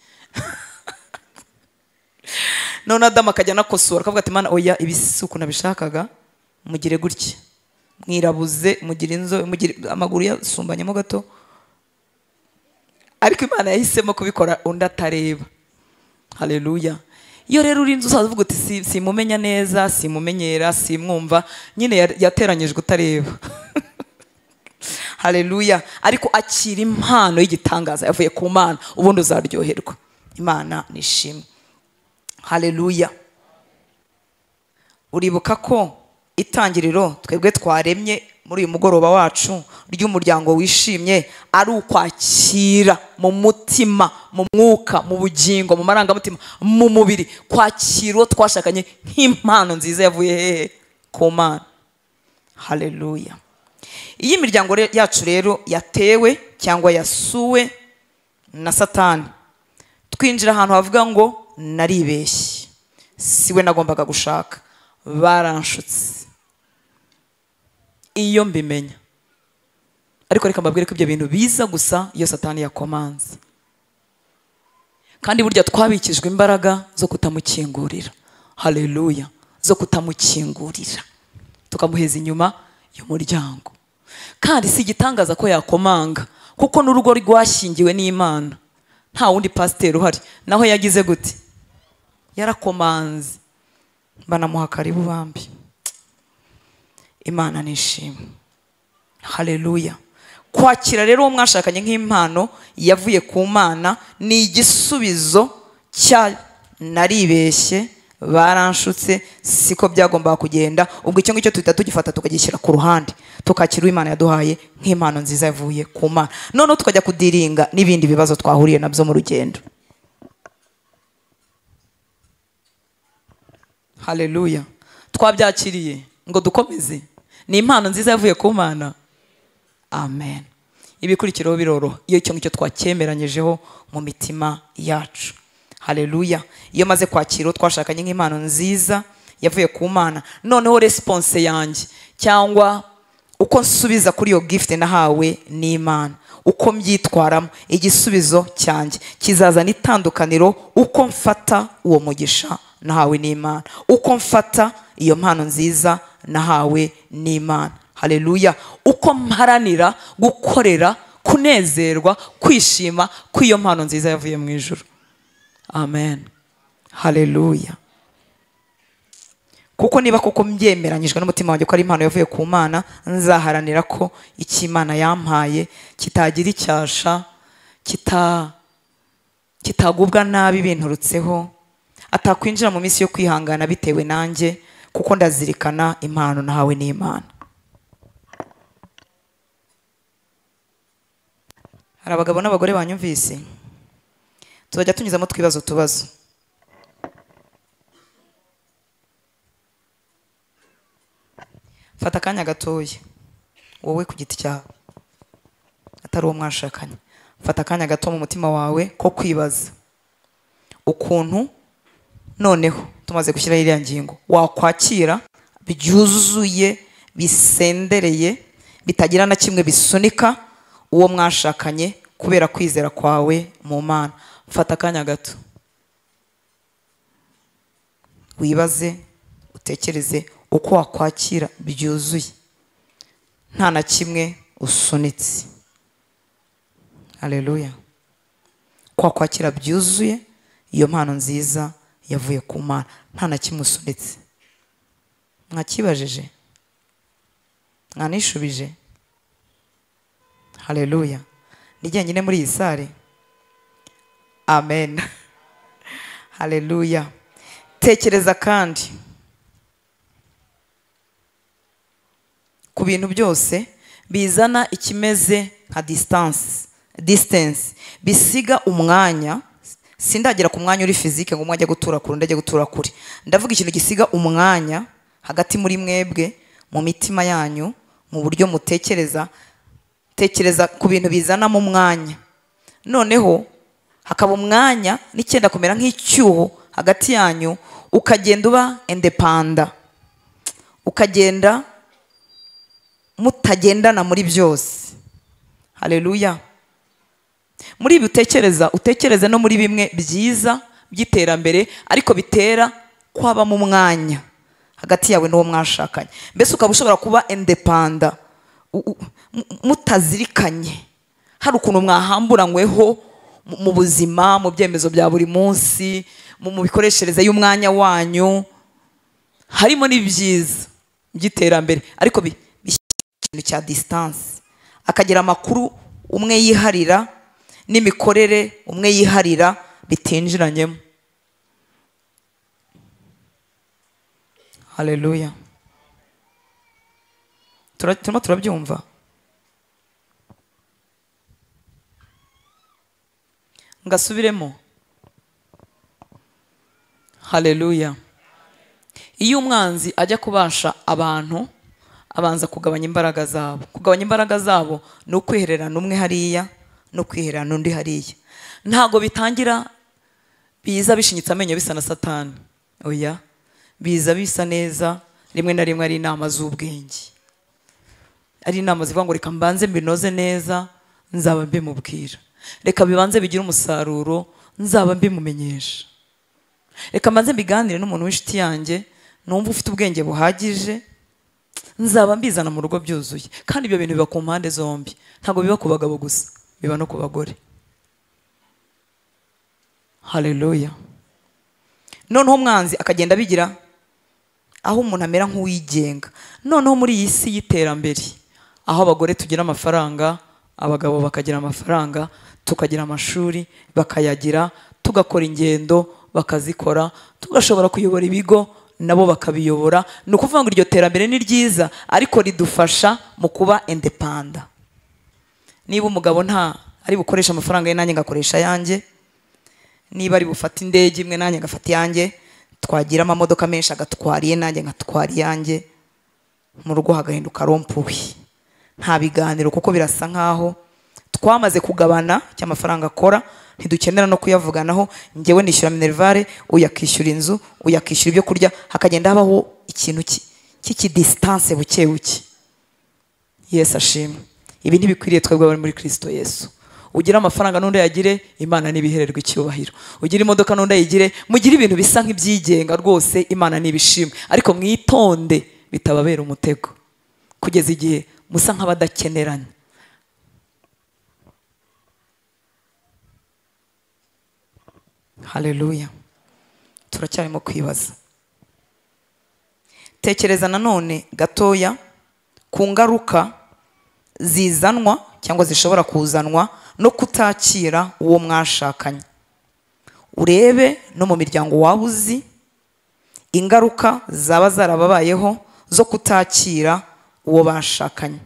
None Adamu akajya anakosora akavuga ati Mana oya, ibi si uko nabishakaga, mugire gutya, mwirabuze, mugire inzobe, mugire amaguru yasumbanyemo gato. Ariko Imana yahisemo kubikora undi atareba. Haleluya. Iyo rero uri inzu usaza uvuga uti simumenya neza, simumenyera, simwumva, nyine yateranyijwe utareba. Haleluya. Ariko akira impano y'igitangaza yavuye ku Mana, ubundi uzaryoherwa. Imana nishimwe. Haleluya. Uribuka ko itangiriro twebwe twaremye muri uyu mugoroba wacu ry'umuryango wishimye ari ukwakira mu mutima, mu mwuka, mu bugingo, mu marangamutima, mu mubiri, kwakira uwo twashakanye nk'impano nziza yavuye hehe? Ku Mana. Haleluya. Iyi miryango yacu rero yatewe cyangwa yasuwe na Satani, twinjira ahantu havuga ngo naribeshye, siwe nagombaga gushaka, baranshutse. Iyo mbimenya. Ariko reka mbabwire ko ibyo bintu biza gusa iyo Satani yakomanze. Kandi burya twabikijwe imbaraga zo kutamukingurira. Haleluya. Zo kutamukingurira, tukamuheza inyuma y'umuryango. Kandi si igitangaza ko yakomanga, kuko n'urugo rwashingiwe n'Imana nta wundi pasiteri uhari. Naho yagize gute? Yarakomanze, banamuha karibu bambi. Imana nishimwe. Haleluya. Kwakira rero uwo mwashakanye nk'impano yavuye ku Mana ni igisubizo cya naribeshye, baranshutse, siko byagombaga kugenda. Ubwo icyo ngicyo tuhita tugifata tukagishyira ku ruhande, tukakira Imana yaduhaye nk'impano nziza yavuye ku Mana. Noneho tukajya kudiringa n'ibindi bibazo twahuriye nabyo mu rugendo. Haleluya. Twabyakiriye ngo dukomeze. Ni impano nziza yavuye ku Mana. Amen. Ibikurikiraho biroroha iyo icyo ngicyo twacyemeranyijeho mu mitima yacu. Haleluya. Iyo maze kwakira twashakanye nk'impano nziza yavuye ku Mana, noneho response yanjye cyangwa uko nsubiza kuri iyo gift nahawe n'Imana, uko mbyitwaramo, igisubizo cyanjye kizazana itandukaniro uko mfata uwo mugisha nahawe n'Imana, uko mfata iyo mpano nziza nahawe n'Imana. Haleluya. Uko mparanira gukorera, kunezerwa, kwishima kw'iyo mpano nziza yavuye mu ijuru. Amen. Haleluya. Kuko niba koko mbyemeranyijwe n'umutima wanjye ko ari impano yavuye ku Mana, nzaharanira ko icyo Imana yampaye kitagira icyasha, kitagubwa nabi binturutseho, atakwinjira mu minsi yo kwihangana bitewe nanjye, kuko ndazirikana impano nahawe n'Imana. Hari abagabo n'abagore banyumvise, tuzajya tunyuzamo twibaza utubazo. Fata akanya gatoya wowe ku giti cyawe, atari uwo mwashakanye. Fata akanya gato mu mutima wawe ko kwibaza ukuntu noneho tumaze gushyiraho iriya ngingo wakwakira byuzuye, Bisendereye, bitagira na kimwe bisunika uwo mwashakanye kubera kwizera kwawe mu Mana. Fata akanya gato wibaze, utekereze uko wakwakira byuzuye nta na kimwe usunitse. Haleluya. Kwa kwakira byuzuye iyo mpano nziza yavuye ku Mana nta na kimwe usunitse. Mwakibajije? Mwanishubije? Haleluya. Ni jyenyine muri iyi sare? Amen. Haleluya. Tekereza kandi ku bintu byose bizana ikimeze nka distance, bisiga umwanya. Sindagera ku mwanya uri physique ngo umwe ajye gutura kure undi ajye gutura kure. Ndavuga ikintu gisiga umwanya hagati muri mwebwe, mu mitima yanyu, mu buryo mutekereza. Tekereza ku bintu bizana mu mwanya, noneho hakaba umwanya n'icyenda kumera nk'icyuho hagati yanyu, ukagenda uba independa, ukagenda mutagendana muri byose. Haleluya. Muri ibi utekereza, utekereze no muri bimwe byiza by'iterambere ariko bitera kwaba mu mwanya hagati yawe n'uwo mwashakanye. Mbese ukaba ushobora kuba independa mutazirikanye, hari ukuntu mwahamburanyweho mu buzima, mu byemezo bya buri munsi, mu mikoreshereze y'umwanya wanyu. Harimo n'ibyiza by'iterambere ariko ikintu cya distance, akagira amakuru umwe yiharira n'imikorere umwe yiharira bitinjiranyemo. Haleluya. Turimo turabyumva? Ngasubiremo. Haleluya. Iyo umwanzi ajya kubasha abantu, abanza kugabanya imbaraga zabo. Kugabanya imbaraga zabo ni ukwihererana umwe hariya no kwihererana undi hariya. Ntago bitangira biza bishinyitse amenyo bisa na Satani. Oya, biza bisa neza, rimwe na rimwe ari inama z'ubwenge, ari inama zivuga ngo reka mbanze mbinoze neza nzaba mbimubwira, reka bibanze bigire umusaruro nzaba mbimumenyesha, reka mbanze mbiganire n'umuntu w'inshuti yanjye numva ufite ubwenge buhagije nzaba mbizana mu rugo byuzuye. Kandi ibyo bintu biba ku mpande zombi, ntabwo biba ku bagabo gusa, biba no ku bagore. Haleluya. Noneho umwanzi akagenda bigira aho umuntu amera nk'uwigenga. Noneho muri iyi si y'iterambere, aho abagore tugira amafaranga, abagabo bakagira amafaranga, tukagira amashuri bakayagira, tugakora ingendo bakazikora, tugashobora kuyobora ibigo nabo bakabiyobora. Ni ukuvuga ngo iryo terambere ni ryiza ariko ridufasha mu kuba independa. Niba umugabo nta ari bukoresha amafaranga ye nanjye ngakoresha yanjye, niba ari bufata indege imwe nanjye ngafata yanjye, twagira amamodoka menshi agatwara iye nanjye ngatwara iyanjye, mu rugo hagahinduka rompuwe. Nta biganiro, kuko birasa nkaho twamaze kugabana icyo amafaranga akora, ntidukenera no kuyavuganaho. Njyewe nishyura minervare, uyu akishyura inzu, uyu akishyura ibyo kurya, hakagenda habaho ikintu cy'ikidistance buke buke. Yesu ashimwe. Ibi ntibikwiriye twebwe abari muri Kristo Yesu. Ugira amafaranga n'undi yagire, Imana nibihererwe icyubahiro. Ugira imodoka n'undi ayigire, mugire ibintu bisa nk'ibyigenga rwose, Imana nibishimwe. Ariko mwitonde bitababera umutego kugeza igihe musa nk'abadakeneranye. Haleluya. Turacyarimo kwibaza. Tekereza nanone gatoya ku ngaruka zizanwa cyangwa zishobora kuzanwa no kutakira uwo mwashakanye. Urebe no mu miryango wabuzi ingaruka zaba zarababayeho zo kutakira uwo bashakanye,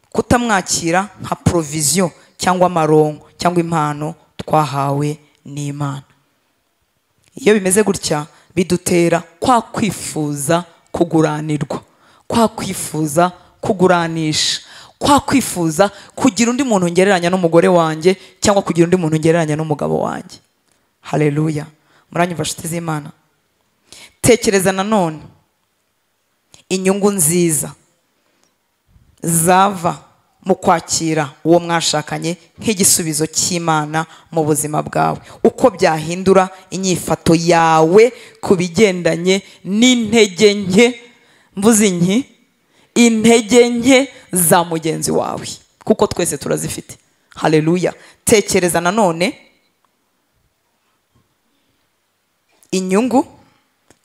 kutamwakira nka provision cyangwa amaronko cyangwa impano twahawe n'Imana. Iyo bimeze gutya bidutera kwa kwifuza kuguranirwa, kwa kwifuza kuguranisha, kwa kwifuza kugira undi muntu ngereranya n'umugore wanjye cyangwa kugira undi muntu ngereranya n'umugabo wanjye. Haleluya. Muranyumva nshuti z'Imana? Tekereza nanone Inyungu nziza zava mu kwakira uwo mwashakanye nk'igisubizo cy'Imana mu buzima bwawe, uko byahindura inyifato yawe ku bigendanye n'intege nke, mvuze inki, intege nke za mugenzi wawe, kuko twese turazifite. Haleluya. Tekereza nanone inyungu,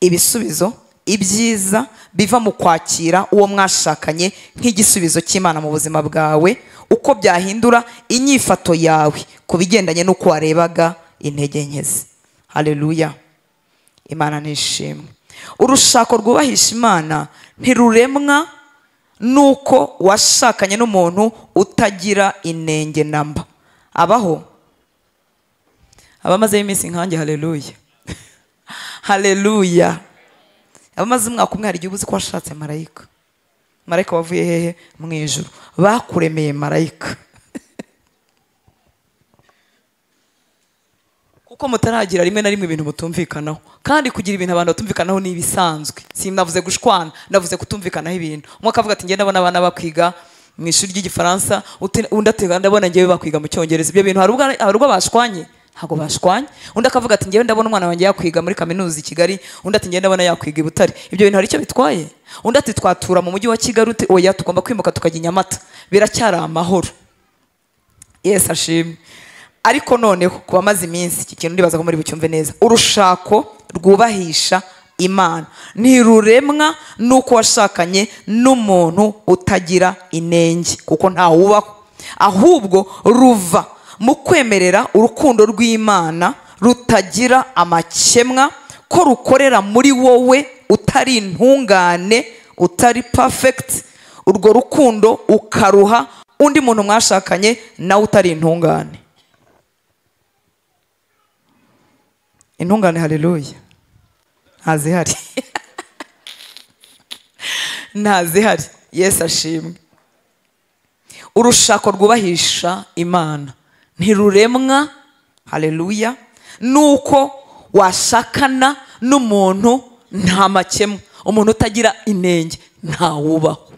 ibisubizo, ibyiza biva mu kwakira uwo mwashakanye nk'igisubizo cy'Imana mu buzima bwawe, uko byahindura inyifato yawe ku bigendanye n'uko warebaga intege nke ze. Haleluya. Imana nishimwe. Urushako rwubahisha Imana ntiruremwa nuko washakanye n'umuntu utagira inenge namba. Abaho abamaze iminsi nkanjye, haleluya. Haleluya. Abamaze umwaka umwe hari igihe uzi ko washatse marayika. Marayika wavuye hehe? Mu ijuru. Bakuremeye marayika. Kuko mutaragira rimwe na rimwe ibintu mutumvikanaho. Kandi kugira ibintu abantu batumvikanaho ni ibisanzwe. Sinavuze gushwana, navuze kutumvikanaho ibintu. Umwe akavuga ati ngenda ndabona abana bakwiga mu ishuri ry'igifaransa, undi ati ndabona ngewe bakwiga mu cyongereza. Ibyo bintu hari ubwo bashwanye? Ntabwo bashwanye. Undi akavuga ati ngewe ndabona umwana wanjye yakwiga muri kaminuza i Kigali, undi ati ngewe ndabona yakwiga i Butare. Ibyo bintu hari icyo bitwaye? Undi ati twatura mu mujyi wa Kigali, uti oya tugomba kwimuka tukajya i Nyamata. Biracyari amahoro. Yesu ashimwe. Ariko noneho kuba maze iminsi iki kintu ndibaza ko muri bucyumve neza. Urushako rwubahisha Imana ntiruremwa nuko washakanye n'umuntu utagira inenge, kuko ntawubaho, ahubwo ruva mu kwemerera urukundo rw'Imana rutagira amakemwa ko rukorera muri wowe utari intungane, utari perfect. Urwo rukundo ukaruha undi muntu mwashakanye nawe utari intungane. Intungane, haleluya, ntazihari. Ntazihari. Yesu ashimwe. Urushako rwubahisha Imana ntiruremwa, haleluya, nuko washakana n'umuntu nta makemwa, umuntu utagira inenge ntawubaho.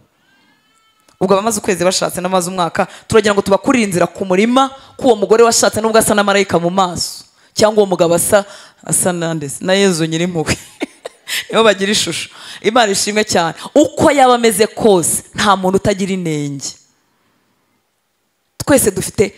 Ubwo abamaze ukwezi bashatse n'amaze umwaka, turagira ngo tubakurire inzira ku murima k'uwo mugore washatse nubwo asa na marayika mu maso, cyangwa uwo mugabo asa nandese na Yezu nyirimpuhwe. Nibo bagira ishusho. Imana ishimwe cyane. Uko yaba ameze kose nta muntu utagira inenge. Twese dufite,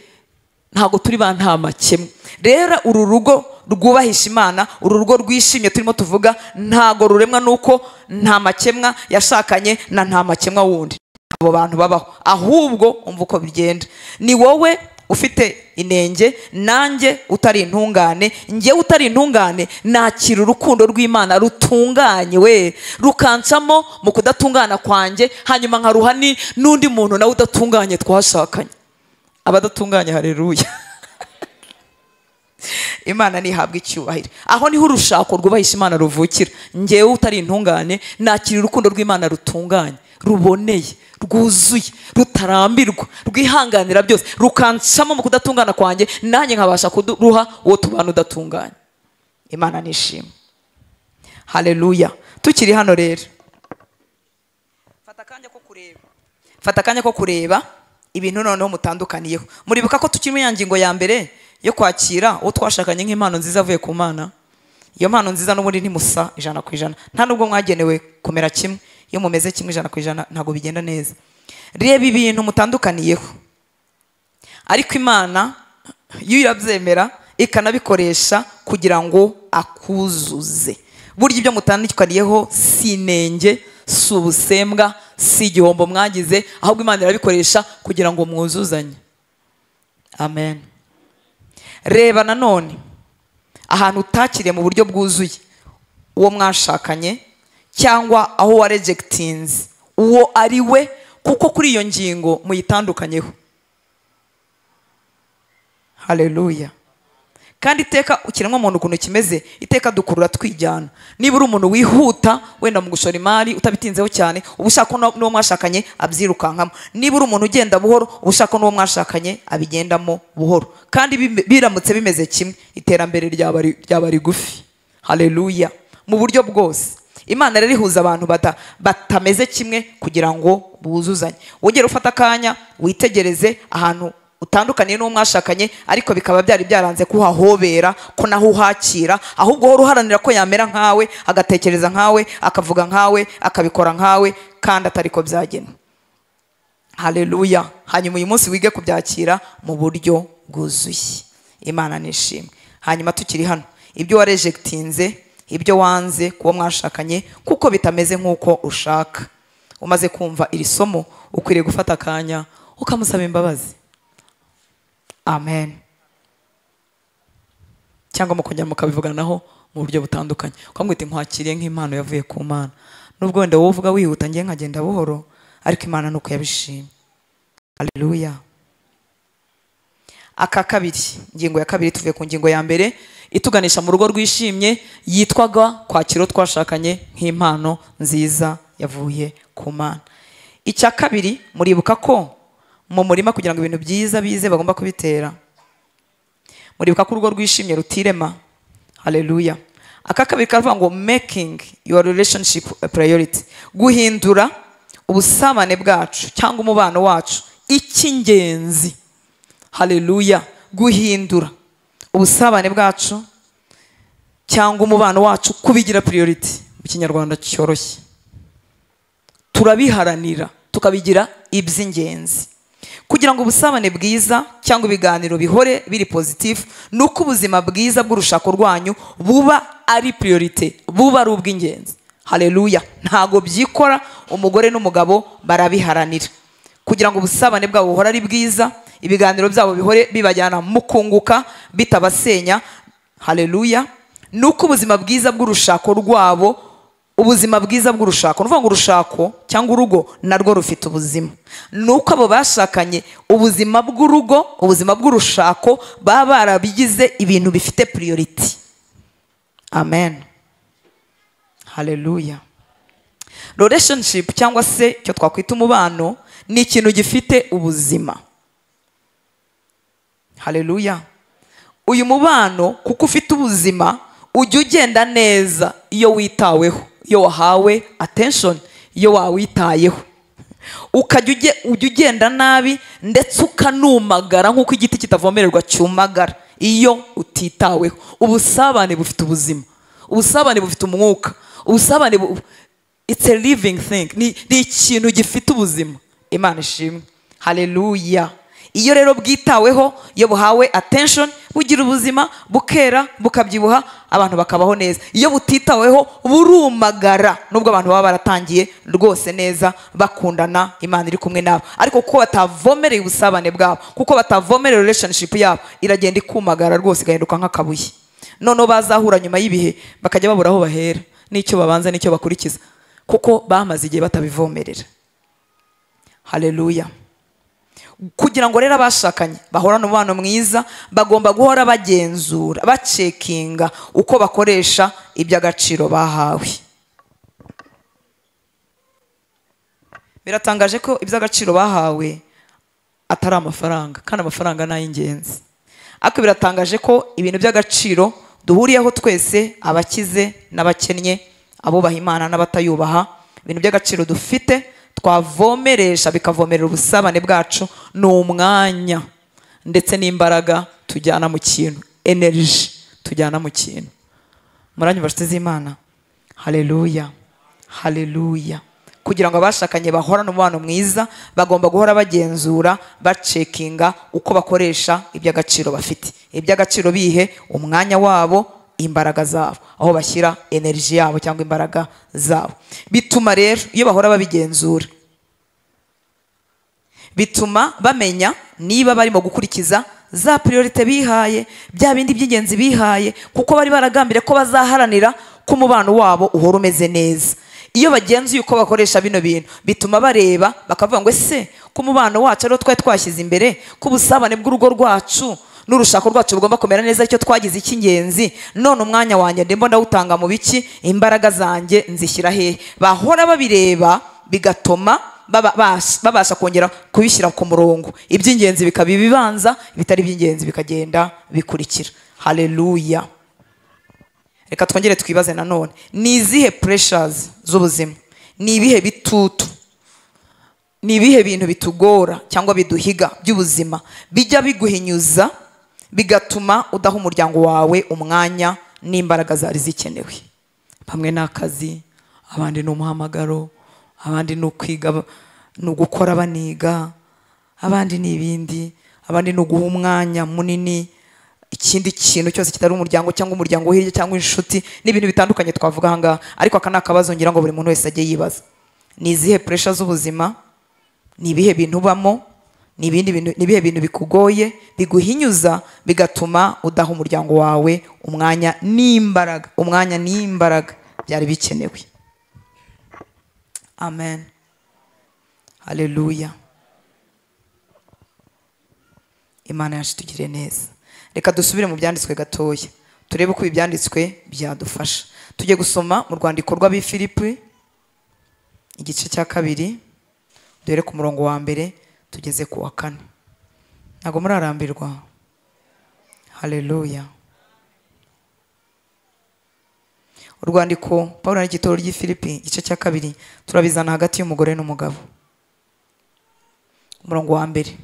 ntabwo turi ba nta makemwa. Rero uru rugo rwubahisha Imana, uru rugo rwishimye turimo tuvuga, ntago ruremwa nuko nta makemwa yashakanye na nta makemwa wundi. Abo bantu babaho. Ahubwo umva uko bigenda. Ni wowe ufite inenge, nanjye utari intungane. Njye utari intungane nakira urukundo rw'Imana rutunganye we, rukancamo mu kudatungana kwanjye, hanyuma nkaruha n'undi muntu nawe udatunganye twashakanye. Abadatunganye, haleluya. Imana nihabwa icyubahiro. Aho niho urushako rwubahisha Imana ruvukira. Njyewe utari intungane nakira urukundo rw'Imana rutunganye, ruboneye, rwuzuye, rutarambirwa, rwihanganira byose, rukancamo mu kudatungana kwanjye, nanjye nkabasha kuruha uwo tubana udatunganye. Imana nishimwe. Haleluya. Tukiri hano rero, fata akanya ko kureba. Fata akanya ko kureba ibintu noneho mutandukaniyeho. Muribuka ko tukiri mu ngingo ya mbere yo kwakira uwo twashakanye nk'impano nziza avuye ku Mana. Iyo mpano nziza n'ubundi ntimusa 100%. Nta nubwo mwagenewe kumera kimwe. Iyo mumeze kimwe 100% ntago bigenda neza. Reba ibintu mutandukaniyeho. Ariko Imana iyo irabyemera ikanabikoresha kugira ngo akuzuze. Burya ibyo mutandukaniyeho si inenge, si ubusembwa, si igihombo mwagize, ahubwo Imana irabikoresha kugira ngo mwuzuzanye. Amen. Reba nanone ahantu utakiriye mu buryo bwuzuye uwo mwashakanye, cyangwa aho wa rejectinze uwo ari we, kuko kuri iyo ngingo muyitandukanyeho. Haleluya. Kandi iteka ukiremwa muntu ukuntu kimeze, iteka dukurura twijyana. Niba uri umuntu wihuta wenda mu gushora imari utabitinzeho cyane, uba ushaka n'uwo mwashakanye abyirukankamo. Niba uri umuntu ugenda buhoro, uba ushaka n'uwo mwashakanye abigendamo buhoro. Kandi biramutse bimeze kimwe, iterambere ryaba rigufi. Haleluya. Mu buryo bwose Imana rero ihuza abantu batameze kimwe kugira ngo buzuzanye. Wongere ufata akanya witegereze ahantu utandukaniye n'uwo mwashakanye, ariko bikaba byari byaranze kuhahobera, ko naho uhakira, ahubwo uhora uharanira ko yamera nkawe, agatekereza nkawe, akavuga nkawe, akabikora nkawe, kandi atari ko byagenwe. Haleluya. Hanyuma uyu munsi wige kubyakira mu buryo bwuzuye. Imana nishimwe. Hanyuma tukiri hano, ibyo warejectinze, ibyo wanze kuwo mwashakanye kuko bitameze nk'uko ushaka, umaze kumva iri somo ukwiriye gufata akanya ukamusaba imbabazi. Amen. Cyangwa mukongera mukabivuganaho mu buryo butandukanye, ukamwita inkwakiriye nk'impano yavuye ku Mana. Nubwo wenda wowe uvuga wihuta, ngiye nkagenda buhoro, ariko Imana nuko yabishimye. Haleluya. Aka kabiri, ingingo ya kabiri, tuvuye ku ngingo ya mbere ituganisha mu rugo rwishimye yitwaga kwakira twashakanye nk'impano nziza yavuye ku Mana. Icya kabiri, muribuka ko mu murima kugira ngo ibintu byiza bize bagomba kubitera. Muribuka ko urugo rwishimye rutirema. Haleluya. Aka kabiri karavuga ngo making your relationship a priority, guhindura ubusabane bwacu cyangwa umubano wacu icy'ingenzi. Haleluya. Guhindura ubusabane bwacu cyangwa umubano wacu kubigira priority. Mu Kinyarwanda cyoroshye, turabiharanira tukabigira iby'ingenzi. Kugira ngo ubusabane bwiza cyangwa ibiganiro bihore biri positive, nuko ubuzima bwiza bw'urushako rwanyu buba ari priority, buba ari ubw'ingenzi. Haleluya. Ntago byikora, umugore n'umugabo barabiharanira kugira ngo ubusabane bwabo buhore ari bwiza, ibiganiro byabo bihore bibajyana mu kunguka bitabasenya. Haleluya. Nuko ubuzima bwiza bw'urushako rwabo, ubuzima bwiza bw'urushako, nuvuga ngo urushako cyangwa urugo narwo rufite ubuzima, nuko abo bashakanye ubuzima bw'urugo, ubuzima bw'urushako baba barabigize ibintu bifite priority. Amen. Haleluya. Relationship cyangwa se icyo twakwita umubano ni ikintu gifite ubuzima. Haleluya. Uyu mubano kuko ufite ubuzima ujya ugenda neza iyo witaweho, iyo wahawe attention, iyo wawitayeho. Ukajya ujya ugenda nabi ndetse ukanumagara nk'uko igiti kitavomererwa cyumagara iyo utitaweho. Ubusabane bufite ubuzima, ubusabane bufite umwuka, ubusabane it's a living thing, ni ikintu gifite ubuzima. Imana ishimwe. Haleluya. Iyo rero bwitaweho, iyo buhawe attention, bugira ubuzima, bukera, bukabyibuha, abantu bakabaho neza. Iyo butitaweho burumagara, nubwo abantu baba baratangiye rwose neza bakundana, Imana iri kumwe nabo, ariko kuko batavomereye ubusabane bwabo, kuko batavomereye relationship yabo, iragenda ikumagara rwose igahinduka nk'akabuye. Noneho bazahura nyuma y'ibihe bakajya babura aho bahera n'icyo babanza n'icyo bakurikiza, kuko bamaze igihe batabivomerera. Haleluya. Kugira ngo rero abashakanye bahorane umubano mwiza, bagomba guhora bagenzura, bacekinga uko bakoresha iby'agaciro bahawe. Biratangaje ko iby'agaciro bahawe atari amafaranga, kandi amafaranga ni ay'ingenzi. Ariko biratangaje ko ibintu by'agaciro duhuriyeho twese, abakize n'abakennye, abubaha Imana n'abatayubaha, ibintu by'agaciro dufite twavomeresha bikavomerera ubusabane bwacu ni umwanya ndetse n'imbaraga tujyana mu kintu, energy tujyana mu kintu. Muranyumva nshuti z'Imana? Haleluya. Haleluya. Kugira ngo abashakanye bahorane umubano mwiza, bagomba guhora bagenzura, bacekinga uko bakoresha iby'agaciro bafite. Iby'agaciro bihe umwanya wabo, imbaraga zabo, aho bashyira energy yabo cyangwa imbaraga zabo. Bituma rero iyo bahora babigenzura, bituma bamenya niba barimo gukurikiza za priority bihaye, bya bindi by'ingenzi bihaye, kuko bari baragambire ko bazaharanira ko umubano wabo uhora umeze neza. Iyo bagenzuye uko bakoresha bino bintu, bituma bareba bakavuga ngo ese ko umubano wacu ariwo twari twashyize imbere, ko ubusabane bw'urugo rwacu n'urushako rwacu rugomba kumera neza, icyo twagize icy'ingenzi, none umwanya wanjye ndimo ndawutanga mu biki, imbaraga zanjye nzishyira hehe? Bahora babireba bigatuma babasha kongera kubishyira ku murongo, iby'ingenzi bikaba ibibanza, ibitari iby'ingenzi bikagenda bikurikira. Haleluya. Reka twongere twibaze nanone, ni izihe pressures z'ubuzima, ni ibihe bitutu, ni ibihe bintu bitugora cyangwa biduhiga by'ubuzima bijya biguhinyuza bigatuma udaha umuryango wawe umwanya n'imbaraga zari zikenewe? Bamwe ni akazi, abandi ni umuhamagaro, abandi ni ukwiga, ni ugukora baniga, abandi ni ibindi, abandi ni uguha umwanya munini ikindi kintu cyose kitari umuryango cyangwa umuryango hirya cyangwa inshuti, n'ibintu bitandukanye twavuga aha ngaha. Ariko aka ni akabazo ngira ngo buri muntu wese ajye yibaza. Ni izihe pressure z'ubuzima, ni ibihe bintu ubamo, ni ibindi bintu, ni ibihe bintu bikugoye biguhinyuza bigatuma udaha umuryango wawe umwanya n'imbaraga, umwanya n'imbaraga byari bikenewe. Amen, haleluya. Imana yacu itugirire neza. Reka dusubire mu byanditswe gatoya, turebe uko ibyanditswe byadufasha. Tujye gusoma mu rwandiko rw'Abifilipi igice cya 2, duhere ku murongo wa 1 tugeze ku wa 4. Ntabwo murarambirwa? Haleluya. Urwandiko Pawulo yandikiye itorero ry'i Filipi igice cya 2, turabizana hagati y'umugore n'umugabo. Umurongo wa 1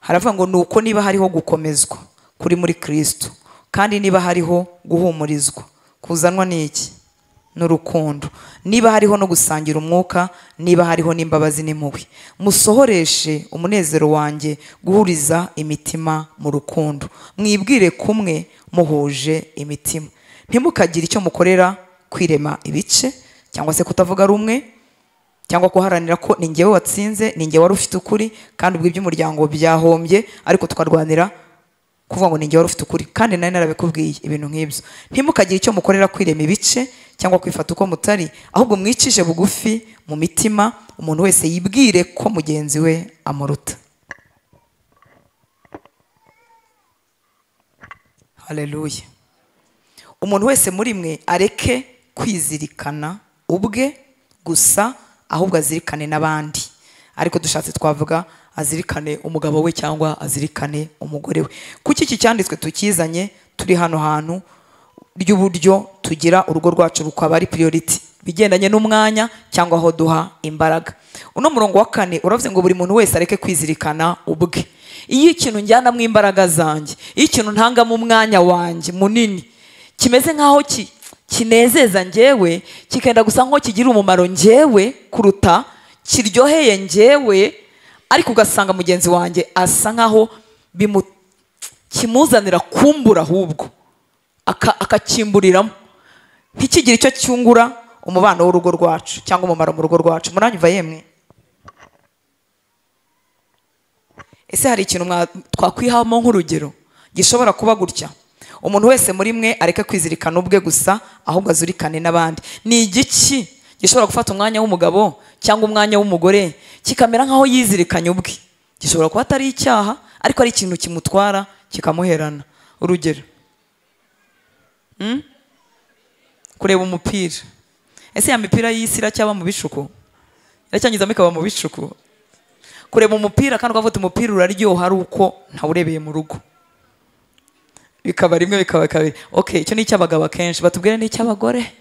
haravuga ngo nuko niba hariho gukomezwa kuri muri Kristo, kandi niba hariho guhumurizwa kuzanwa n'iki? N'urukundo, niba hariho no gusangira umwuka, niba hariho n'imbabazi n'impuhwe, musohoreshe umunezero wanjye guhuriza imitima mu rukundo, mwibwire kumwe muhuje imitima, ntimukagire icyo mukorera kwirema ibice cyangwa se kutavuga rumwe cyangwa kuharanira ko ni njyewe watsinze, ni njyewe wari ufite ukuri, kandi ubwo iby'umuryango byahombye, ariko tukarwanira kuvuga ngo ni njyewe wari ufite ukuri kandi nari narabikubwiye, ibintu nk'ibyo. Ntimukagire icyo mukorera kwirema ibice cyangwa kwifata uko mutari, ahubwo mwicishe bugufi mu mitima, umuntu wese yibwire ko mugenzi we amuruta. Haleluya. Umuntu wese muri mwe areke kwizirikana ubwe gusa, ahubwo azirikane n'abandi. Ariko dushatse twavuga azirikane umugabo we cyangwa azirikane umugore we. Kuki iki cyanditswe tukizanye turi hano hantu ry'uburyo tugira urugo rwacu rukaba ari priority bigendanye n'umwanya cyangwa aho duha imbaraga? Uno murongo wa 4 uravuze ngo buri muntu wese areke kwizirikana ubwe. Iyo ikintu njyanamo imbaraga zanjye, iyo ikintu ntangamo umwanya wanjye munini kimeze nkaho kinezeza njyewe, kikenda gusa nko kigira umumaro njyewe kuruta kiryoheye njyewe, ariko ugasanga mugenzi wanjye asa nkaho kimuzanira kumbura, ahubwo akakimburiramo, ntikigire icyo cyungura umubano w'urugo rwacu cyangwa umumaro mu rugo rwacu. Muranyumva yemwe? Ese hari ikintu twakwihamo nk'urugero gishobora kuba gutya? Umuntu wese muri mwe areke kwizirikana ubwe gusa, ahubwo azirikane n'abandi. Ni igiki gishobora gufata umwanya w'umugabo cyangwa umwanya w'umugore kikamera nkaho yizirikanye ubwe? Gishobora kuba atari icyaha, ariko ari ikintu kimutwara kikamuherana. Urugero, kureba umupira. Ese ya mipira y'isi iracyaba mu bishuko? Iracyangizamo ikaba mu bishuko? Kureba umupira kandi ukavuga umupira uraryoha ari uko ntawurebeye mu rugo, bikaba rimwe bikaba kabiri. Okay, icyo ni icy'abagabo akenshi, batubwire ni icy'abagore.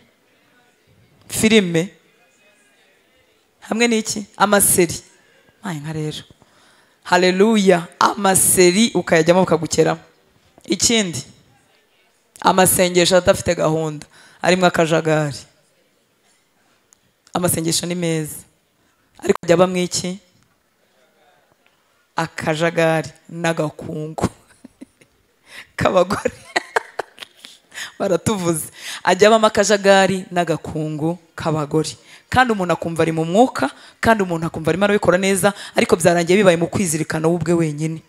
Filime hamwe n'iki? Amaseri. Maye nka rero, haleluya, amaseri ukayajyamo ukagukeramo. Ikindi, amasengesho adafite gahunda arimo akajagari. Amasengesho ni meza, ariko ajya abamo iki? Akajagari n'agakungu k'abagore. Baratuvuze, ajya abamo akajagari n'agakungu k'abagore, kandi umuntu akumva ari mu mwuka, kandi umuntu akumva arimo arabikora neza, ariko byarangiye bibaye mu kwizirikana we ubwe wenyine.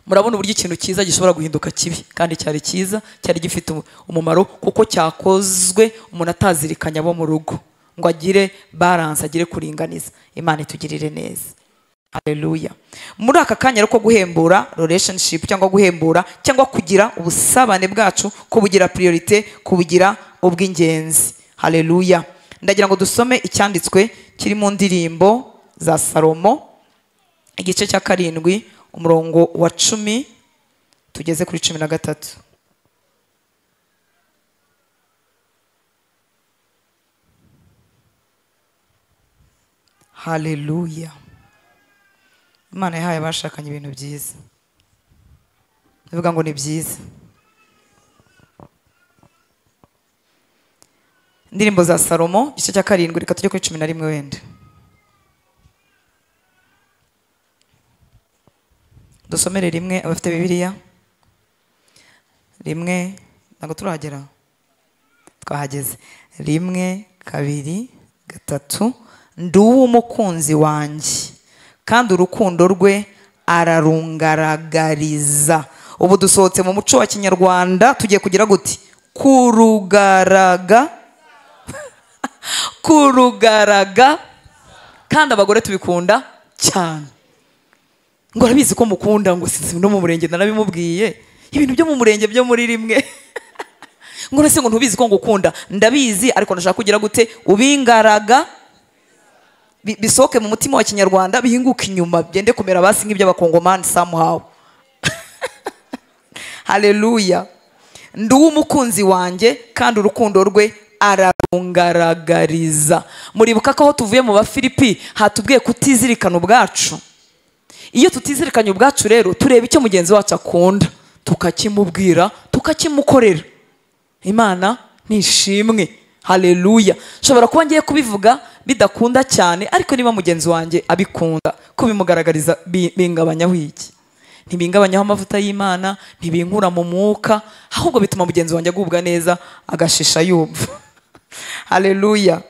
Murabona uburyo ikintu cyiza gishobora guhinduka kibi, kandi cyari cyiza, cyari gifite umumaro, kuko cyakozwe umuntu atazirikanya abo mu rugo ngo agire balance, agire kuringaniza. Imana itugirire neza. Haleluya. Muri aka kanya rero ko guhembura relationship cyangwa guhembura cyangwa kugira ubusabane bwacu, kubugira priority, kubugira ubw'ingenzi. Haleluya. Ndagira ngo dusome icyanditswe kiri mu ndirimbo za Salomo igice cya 7 umurongo wa 10 tugeze kuri 13. Haleluya. Imana yahaye abashakanye ibintu byiza. Ndavuga ngo ni byiza. Indirimbo za Salomo igice cya 7, reka tujye kuri 11 wenda. Dusomere rimwe abafite Bibiliya. Rimwe, ntabwo turahagera. Twahageze. 1 2 3. Ndi uw'umukunzi wanjye kandi urukundo rwe ararungaragariza. Ubu dusohotse mu muco wa Kinyarwanda, tugiye kugira guti kurugaraga kurugaraga, kandi abagore tubikunda cyane. Ngo arabizi ko mukunda, ngo sinzi no mu murenge narabimubwiye, ibintu byo mu murenge byo muri rimwe. Ngo nase ngo ntubizi ko ngukunda, ndabizi ariko ndashaka kugira gute ubingaraga, bisoke mu mutima wa Kinyarwanda, bihinguka inyuma, byende kumera basi nk'iby'abakongomani somehow. Haleluya. Ndi uw'umukunzi wanjye kandi urukundo rwe ararungaragariza. Muribuka ko aho tuvuye mu Bafilipi hatubwiye kutizirikana ubwacu. Iyo tutizirikanye ubwacu rero tureba icyo mugenzi wacu akunda, tukakimubwira, tukakimukorera. Imana nishimwe. Haleluya. Nshobora kuba ngiye kubivuga bidakunda cyane, ariko niba mugenzi wanjye abikunda, kubimugaragariza bingabanyaho iki? Ntibingabanyaho amavuta y'Imana, ntibinkura mu mwuka, ahubwo bituma mugenzi wanjye agubwa neza, agashisha yumva. Haleluya.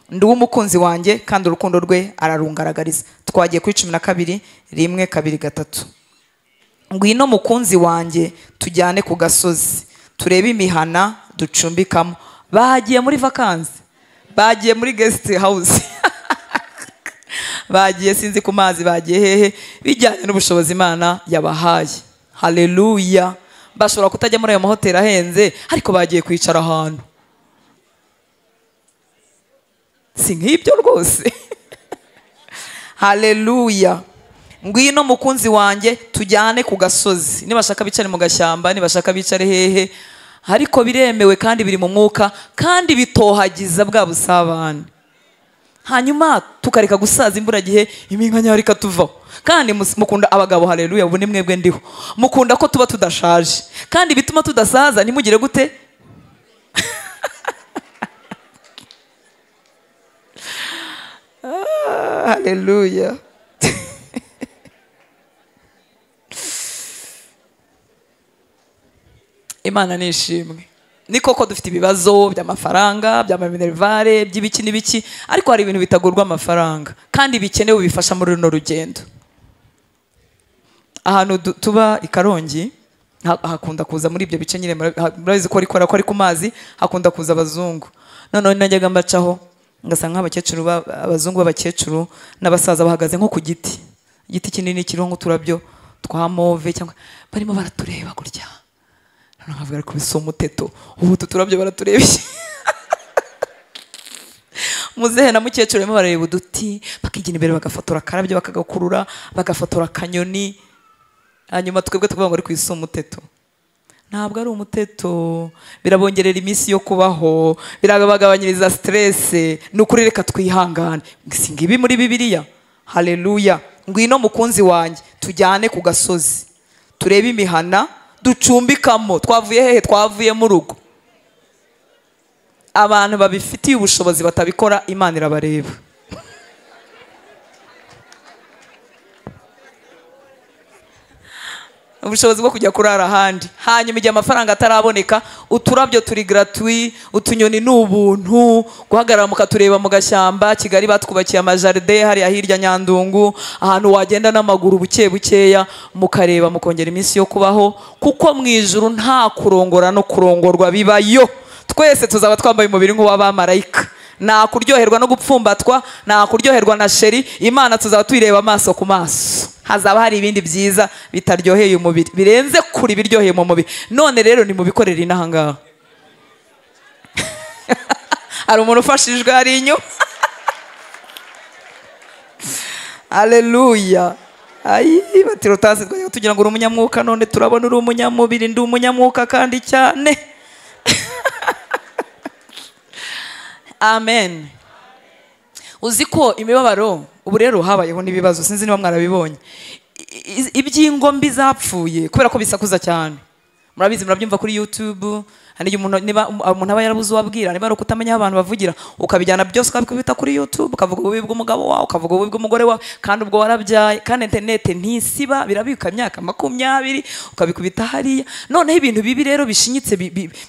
Ndi uw'umukunzi wanjye kandi urukundo rwe ararungaragariza. Twagiye kuri 12, 1 2 3. Ngwino mukunzi wanjye tujyane ku gasozi, turebe imihana ducumbikamo. Bagiye muri vacances, bagiye muri guest house, bagiye sinzi ku mazi, bagiye hehe, bijyanye n'ubushobozi Imana yabahaye. Haleluya. Bashobora kutajya muri ayo mahoteli ahenze, ariko bagiye kwicara ahantu. Si nk'ibyo rwose. Haleluya. Ngwino mukunzi wanjye tujyane ku gasozi. Nibashaka bicare mu gashyamba, nibashaka bicare hehe, ariko biremewe kandi biri mu mwuka, kandi bitohagiza bwa busabane. Hanyuma tukareka gusaza imburagihe, iminkanyari ikatuvaho. Kandi mukunda abagabo, haleluya, ubu ni mwebwe ndiho. Mukunda ko tuba tudashaje, kandi bituma tudasaza. Nimugire gute? Haleluya. Imana nishimwe. Ni koko dufite ibibazo by'amafaranga, by'amaminerivare, by'ibiki n'ibiki, ariko hari ibintu bitagurwa amafaranga kandi bikenewe, bifasha muri runo rugendo. Ahantu tuba i Karongi hakunda kuza muri ibyo bice nyine, murabizi ko rikora ko ari ku mazi, hakunda kuza abazungu. Noneho najyaga mbacaho ngasanga nk'abakecuru, abazungu b'abakecuru n'abasaza bahagaze nko ku giti, igiti kinini kiriho nk'uturabyo twa mauve, cyangwa barimo baratureba gutya. Nkavuga ariko bisa umuteto, ubu turabyo baratureba. Muzehe na mukecuru barimo barareba uduti, bakigina imbere bagafotora akarabyo, bakagakurura, bagafotora akanyoni. Hanyuma twebwe tukavuga ngo ari kwisa umuteto. Ntabwo ari umuteto, birabongerera iminsi yo kubaho, birabagabanyiriza stress. Ni ukuri reka twihangane. Si ngibi muri Bibiliya. Haleluya. Ngwino mukunzi wanjye tujyane ku gasozi, turebe imihana ducumbikamo. Twavuye hehe? Twavuye mu rugo. Abantu babifitiye ubushobozi batabikora, Imana irabareba. Ubushobozi bwo kujya kurara ahandi. Hanyuma igihe amafaranga ataraboneka, uturabyo turi gratuit, utunyoni ni ubuntu, guhagarara mukatureba mu gashyamba. Kigali batwubakiye amajaride hariya hirya Nyandungu, ahantu wagenda n'amaguru buke bukeya, mukareba, mukongera iminsi yo kubaho, kuko mu ijuru nta kurongora no kurongorwa bibayo. Twese tuzaba twambaye umubiri nk'uw'abamarayika. Nta kuryoherwa no gupfumbatwa, nta kuryoherwa na sheri. Imana tuzaba tuyireba amaso ku maso. Hazaba hari ibindi byiza bitaryoheye umubiri, birenze kuri biryoheye mu mubiri. None rero ni mubikorera inaha ngaha. Hari umuntu ufashijwe hari inyuma. Haleluya. Ayi bati rotasi tugira ngo uri umunyamwuka, none turabona uri umunyamubiri. Ndi umunyamwuka kandi cyane. Amen. Uzi ko imibabaro ubu rero habayeho n'ibibazo, sinzi niba mwarabibonye, iby'ingo mbi zapfuye kubera ko bisakuza cyane. Murabizi, murabyumva kuri YouTube. Hari umuntu, niba umuntu aba yarabuze uwabwira, niba ari ukutamenya aho abantu bavugira, ukabijyana byose ukabikubita kuri YouTube, ukavuga ububi bw'umugabo wawe, ukavuga ububi bw'umugore wawe, kandi ubwo warabyaye, kandi internet ntisiba, birabika imyaka 20, ukabikubita hariya. Noneho ibintu bibi rero bishinyitse,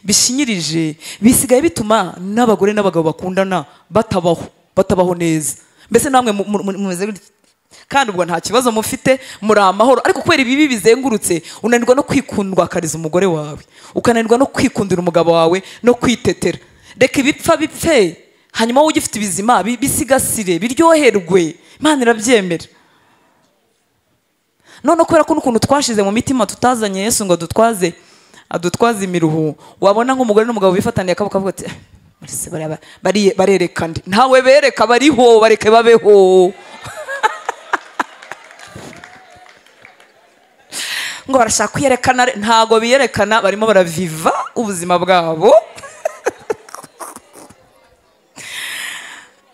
bishinyirije, bisigaye bituma n'abagore n'abagabo bakundana batabaho neza. Mbese namwe mumeze gutya, kandi ubwo nta kibazo mufite, muri amahoro, ariko kubera ibibi bizengurutse unanirwa no kwikundwakariza umugore wawe, ukananirwa no kwikundira umugabo wawe no kwitetera. Reka ibipfa bipfe, hanyuma wowe ugifite ibizima bisigasire, biryoherwe. Imana irabyemera. None kubera ko n'ukuntu twashize mu mitima tutazanye Yesu ngo adutwaze imiruhu, wabona nk'umugore n'umugabo bifataniye akaboko kavuga ati barereka ndi, ntawe bereka, bariho, bareke babeho. Ngo barashaka kwiyerekana, ntago biyerekana, barimo baraviva ubuzima bwabo.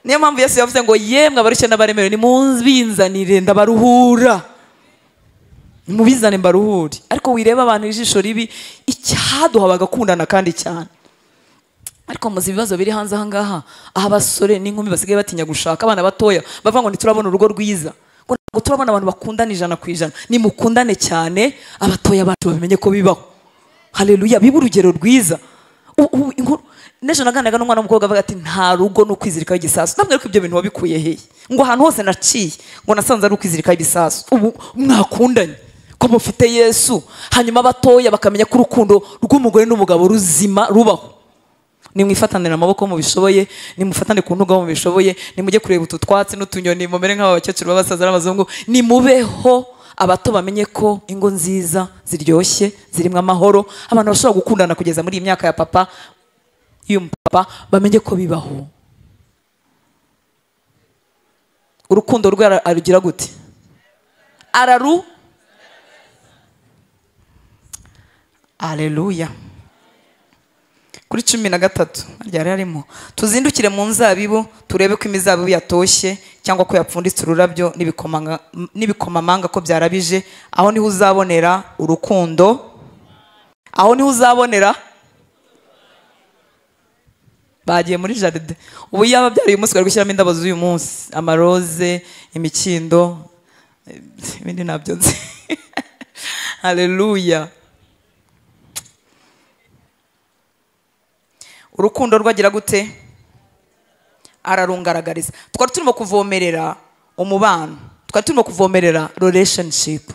Niyo mpamvu Yesu yavuze ngo yemwe abarushye n'abaremerewe nimubinzanire ndabaruhura, nimubizane mbaruhure. Ariko wireba abantu ijisho ribi, icyaduha bagakundana kandi cyane. Ariko muzi ibibazo biri hanze aha ngaha, aho abasore n'inkumi basigaye batinya gushaka, abana batoya bavuga ngo ntiturabona urugo rwiza, ngo turabona abantu bakundana 100%. Nimukundane cyane, abatoya bacu babimenye ko bibaho. Haleluya, bibe urugero rwiza. N'ejo naganiraga n'umwana w'umukobwa avuga ati nta rugo no kwizirikaho igisasu. Ntabwo ariko ibyo bintu wabikuye hehe? Ngo ahantu hose naciye ngo nasanze ari ukwizirikaho ibisasu. Ubu mwakundanye ko mufite Yesu, hanyuma abatoya bakamenya ko urukundo rw'umugore n'umugabo ruzima rubaho. Nimwifatanira amaboko mubishoboye, nimufatane ku ntugu mubishoboye, nimujye kureba utu twatsi n'utunyoni, mumere nk'aba bakecuru b'abasaza n'abazungu, nimubeho. Abato bamenye ko ingo nziza ziryoshye, zirimo amahoro, abantu bashobora gukundana kugeza muri iyi myaka ya papa, y'umupapa, bamenye ko bibaho. Urukundo rwe arugira gute? Araru. Haleluya. Kuri 13 ryari harimo tuzindukire mu nzabibu turebe ko imizabibu yatoshye cyangwa ko yapfunditse ururabyo n'ibikomamanga ko byarabije. Aho niho uzabonera urukundo, aho niho uzabonera. Bagiye muri jardin. Ubu yaba byari uyu munsi bari gushyiramo indabo z'uyu munsi, amaroze, imikindo, ibindi nabyo nzi. Haleluya. Urukundo rwagira gute? Ararungaragariza. Twari turimo kuvomerera umubano, twari turimo kuvomerera relationship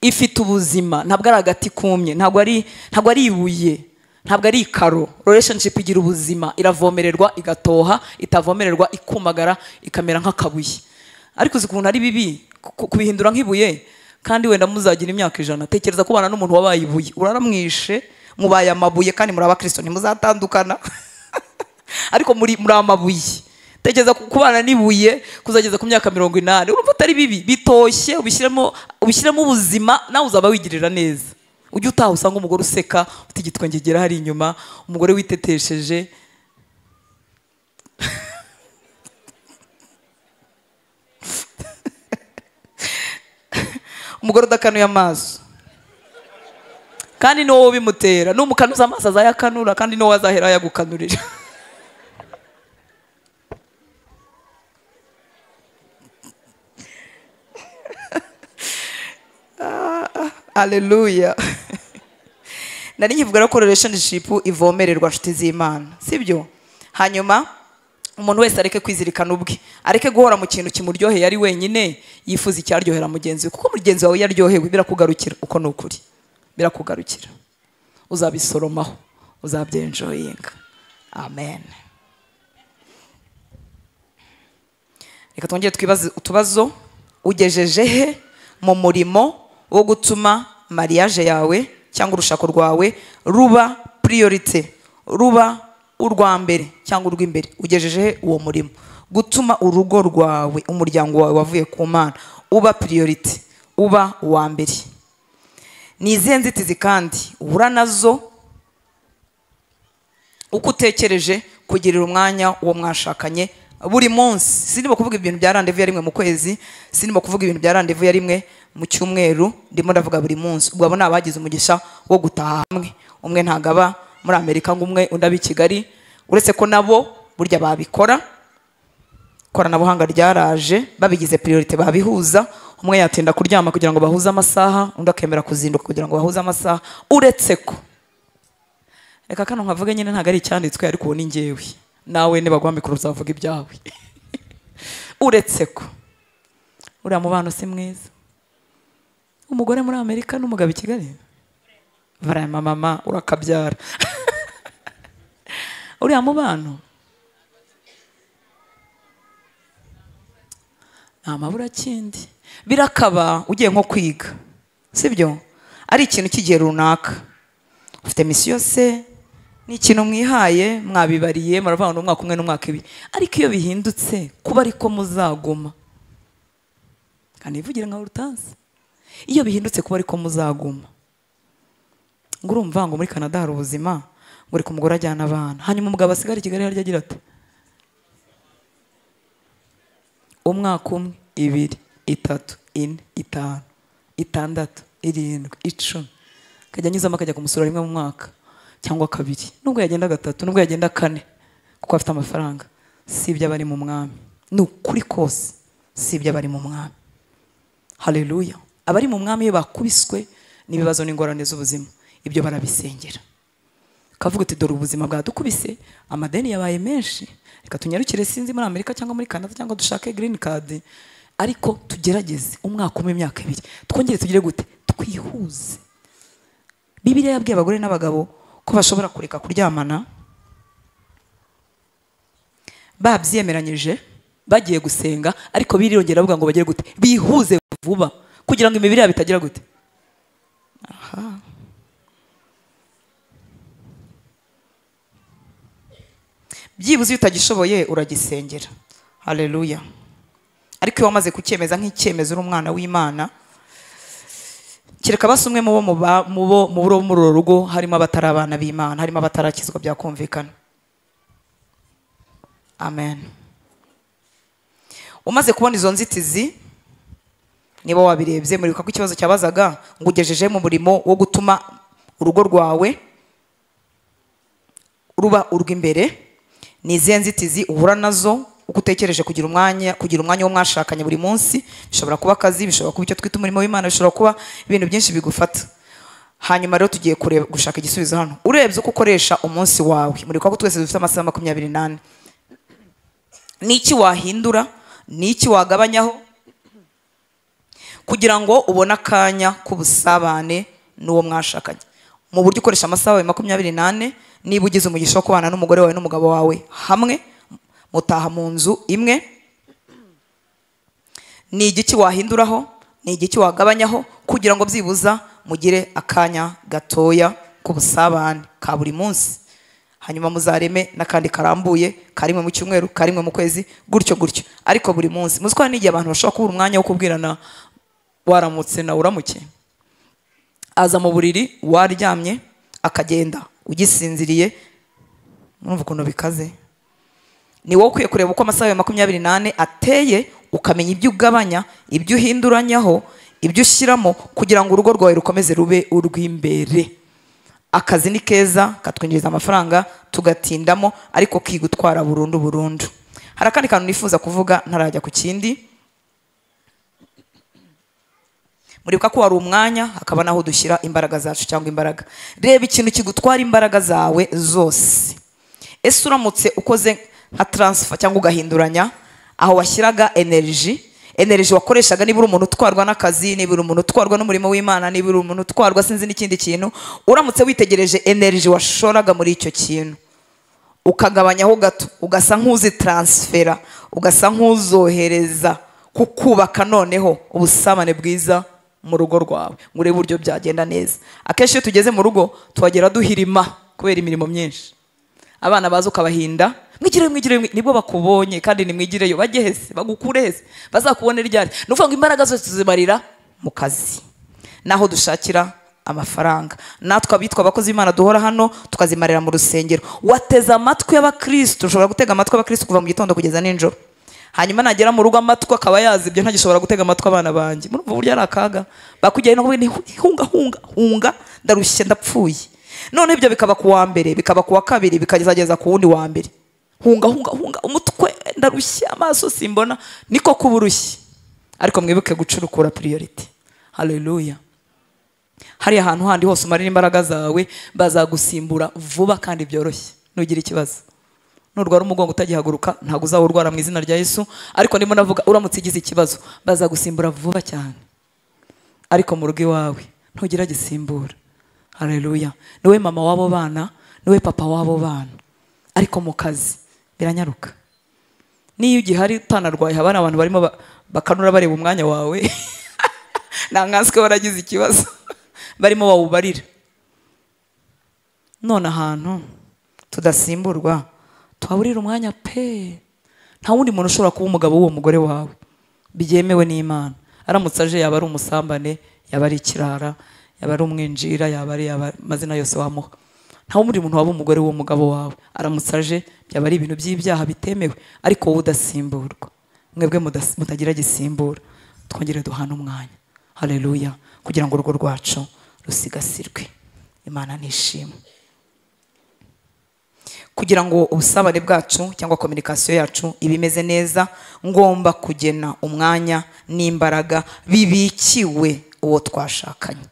ifite ubuzima. Ntabwo ari agati kumye, ntabwo ari ibuye, ntabwo ari ikaro. Relationship igira ubuzima, iravomererwa igatoha, itavomererwa ikumagara ikamera nk'akabuye. Ariko uzi ukuntu ari bibi kubihindura nk'ibuye, kandi wenda muzagira imyaka 100. Tekereza kubana n'umuntu wabaye ibuye, uraramwishe, mubaye amabuye, kandi muri abakristo ntimuzatandukana. Ariko muri amabuye. Tekereza kubana n'ibuye kuzageza ku myaka 80. Urumva atari bibi? Bitoshye, ubishyiremo ubuzima, nawe uzaba wigirira neza. Ujye utaha usanga umugore useka, ufite igitwenge gera hari inyuma, umugore witetesheje. Umugore udakanuye amaso, kandi ni wowe ubimutera. Numukanuza amaso azayakanura, kandi ni wowe azahera yagukanurira. Haleluya. Nari nkivuga ko relationship ivomererwa, nshuti z'Imana, sibyo? Hanyuma umuntu wese areke kwizirikana ubwe, areke guhora mu kintu kimuryoheye ari wenyine, yifuza icyaryohera mugenzi we, kuko mugenzi wawe yaryohewe birakugarukira. Uko ni ukuri, birakugarukira, uzabisoromaho, uzabyenjoyinga. Amen. Reka twongere twibaze utubazo. Ugejeje he mu murimo wo gutuma mariage yawe cyangwa urushako rwawe ruba priorite, ruba urwa mbere cyangwa urw'imbere? Ugejeje he uwo murimo gutuma urugo rwawe, umuryango wawe wavuye ku Mana uba priorite, uba uwa mbere? Ni izihe nzitizi kandi uhura nazo uko utekereje kugirira umwanya uwo mwashakanye Buri munsi. Sindimo kuvuga ibintu bya rendez-vous ya rimwe mu kwezi, sindimo kuvuga ibintu bya rendez-vous ya rimwe mu cyumweru, ndimo ndavuga buri munsi. Ubwo abo ni abagize umugisha wo gutaha hamwe. Umwe ntagaba muri Amerika ngo umwe undi abi Kigali, uretse ko nabo burya babikora. Ikoranabuhanga ryaraje, babigize priorité babihuza. Umwe yatinda kuryama kugira ngo bahuze amasaha, undi akemera kuzinduka kugira ngo bahuze amasaha. Uretse ko reka kano nkavuge nyine, ntago ari icyanditswe, ariko uwo ni njyewe nawe nibaguha mikoro uzavuga ibyawe. Uretse ko uriya mubano si mwiza, umugore muri Amerika n'umugabo i Kigali, vraiment mama urakabyara. Uriya mubano nta maburakindi. Birakaba ugiye nko kwiga, sibyo? Ari ikintu cy'igihe runaka, ufite misiyo se, ni ikintu mwihaye, mwabibariye, muravuga ngo umwaka umwe n'umwaka ibiri. Ariko iyo bihindutse kuba ariko muzaguma, kandi ivugire nka Hortense, iyo bihindutse kuba ariko muzaguma, ngo urumva ngo muri Canada hari ubuzima, ngo reka umugore ajyana abana, hanyuma umugabo asigara i Kigali harya agira ati umwaka umwe, 2, 3, 4, 5, 6, 7, 10, akajya anyuzamo akajya kumusura rimwe mu mwaka cyangwa 2, nubwo yagenda 3, nubwo yagenda 4, kuko afite amafaranga. Si ibyo abari mu mwami, ni ukuri kose, si ibyo abari mu mwami. Haleluya. Abari mu mwami iyo bakubiswe n'ibibazo n'ingorane z'ubuzima, ibyo barabisengera. Kavuga uti dore ubuzima bwadukubise, amadeni yabaye menshi, reka tunyarukire sinzi muri Amerika cyangwa muri Canada cyangwa dushake green card, ariko tugerageze umwaka umwe, imyaka 2, twongere tugire gute, twihuze. Bibiliya yabwiye abagore n'abagabo ko bashobora kureka kuryamana babyemeranyije, bagiye gusenga, ariko birongera bavuga ngo bagire gute, bihuze vuba kugira ngo imibiri yabo itagira gute. Aha. Byibuze iyo utagishoboye uragisengera. Haleluya. Ariko iyo wamaze kucyemeza nk'icyemezo uri umwana w'Imana, kereka basi umwe mu bo muri uru rugo harimo abatari abana b'Imana, harimo abatarakizwa, byakumvikana. Amen. Umaze kubona izo nzitizi, niba wabirebye muribuka ko ikibazo cyabazaga ngo ugejeje mu murimo wo gutuma urugo rwawe ruba urw'imbere, ni izihe nzitizi uhura nazo uko utekereje kugira umwanya wo mwashakanye buri munsi? Bishobora kuba akazi, bishobora kuba icyo twita umurimo w'Imana, bishobora kuba ibintu byinshi bigufata. Hanyuma rero tugiye kureba gushaka igisubizo hano. Urebye uko ukoresha umunsi wawe, muribuka ko twese dufite amasaha 24, niki wahindura, niki wagabanyaho kugira ngo ubone akanya k'ubusabane n'uwo mwashakanye? Mu buryo ukoresha amasaha yawe 24, niba ugize umugisha wo kubana n'umugore wawe n'umugabo wawe hamwe, mutaha mu nzu imwe, ni igiki wahinduraho, ni igiki wagabanyaho kugira ngo byibuza mugire akanya gatoya k'ubusabane ka buri munsi? Hanyuma muzareme n'akandi karambuye, karimwe mu cyumweru, karimwe mu kwezi, gutyo gutyo, ariko buri munsi. Muzi ko hari n'igihe abantu bashobora kubura umwanya wo kubwirana waramutse na uramuke. Aza mu buriri waryamye, akagenda ugisinziriye. Murumva ukuntu bikaze. Ni wowe ukwiye kureba uko amasaha yawe 24 ateye, ukamenya ibyo ugabanya, ibyo uhinduranyaho, ibyo ushyiramo kugira ngo urugo rwawe rukomeze rube urw'imbere. Akazi ni keza, katwinjiriza amafaranga tugatindamo, ariko kigutwara burundu burundu. Hari akandi kantu nifuza kuvuga ntarajya ku kindi. Muribuka ko wari umwanya hakaba naho dushyira imbaraga zacu cyangwa imbaraga. Reba ikintu kigutwara imbaraga zawe zose. Ese uramutse ukoze nka transfer cyangwa ugahinduranya aho washyiraga energy wakoreshaga, niba uri umuntu utwarwa n'akazi, niba uri umuntu utwarwa n'umurimo w'Imana, niba uri umuntu utwarwa sinzi n'ikindi kintu, uramutse witegereje energy washoraga muri icyo kintu ukagabanyaho gato, ugasa nk'uzitransfera, ugasa nk'uzohereza kukubaka noneho ubusabane bwiza mu rugo rwawe, ngo urebe uburyo byagenda neza. Akenshi iyo tugeze mu rugo tuhagera duhirima kubera imirimo myinshi. Abana baza ukabahinda, mwigireyo mwigireyo, nibwo bakubonye kandi nimwigireyo, bajye hese, bagukure hese, bazakubone ryari. Ni ukuvuga ngo imbaraga zose tuzimarira mu kazi, naho dushakira amafaranga. Natwe abitwa abakozi b'Imana duhora hano tukazimarira mu rusengero. Wateze amatwi y'abakristo, ushobora gutega amatwi abakristo kuva mu gitondo kugeza nijoro, hanyuma nagera mu rugo amatwi akaba yazibye, ntagishobora gutega amatwi abana banjye. Murumva uburyo ari akaga? Bakujyaye no hunga hunga hunga, ndarushye ndapfuye. None ibyo bikaba ku wa mbere, bikaba ku wa kabiri, bikazageza ku wundi wa mbere. Hunga hunga hunga, umutwe ndarushye, amaso simbona, niko kuburushye. Ariko mwibuke gucurukura priority. Haleluya. Hari ahantu handi hose umarira imbaraga zawe bazagusimbura vuba kandi byoroshye. Nugira ikibazo, nurwara umugongo utagihaguruka, ntabwo uzawurwara mu izina rya Yesu, ariko ndimo navuga uramutse ugize ikibazo bazagusimbura vuba cyane. Ariko mu rugo iwawe ntugira gisimbura. Haleluya. Niwe mama w'abo bana, niwe papa w'abo bana. Ariko mu kazi biranyaruka. Niyo ugihari utanarwaye, haba abantu barimo bakanura bareba umwanya wawe nanganswe baragize ikibazo barimo bawubarira. None ahantu tudasimburwa twaburira umwanya pe. Nta wundi muntu ushobora kuba umugabo w'uwo mugore wawe byemewe n'Imana. Aramutse aje yaba ari umusambane, yaba ari ikirara, yaba ari umwinjira, yaba ari amazina yose wamuha. Nta wundi muntu waba umugore w'uwo mugabo wawe. Aramutse aje byaba ari ibintu by'ibyaha bitemewe, ariko wowe udasimburwa. Mwebwe mutagira gisimbura, twongere duhana umwanya. Haleluya. Kugira ngo urugo rwacu rusigasirwe. Imana nishimwe. Kugira ngo ubusabane bwacu cyangwa communication yacu ibimeze neza, ngomba kugena umwanya n'imbaraga bibikiwe uwo twashakanye.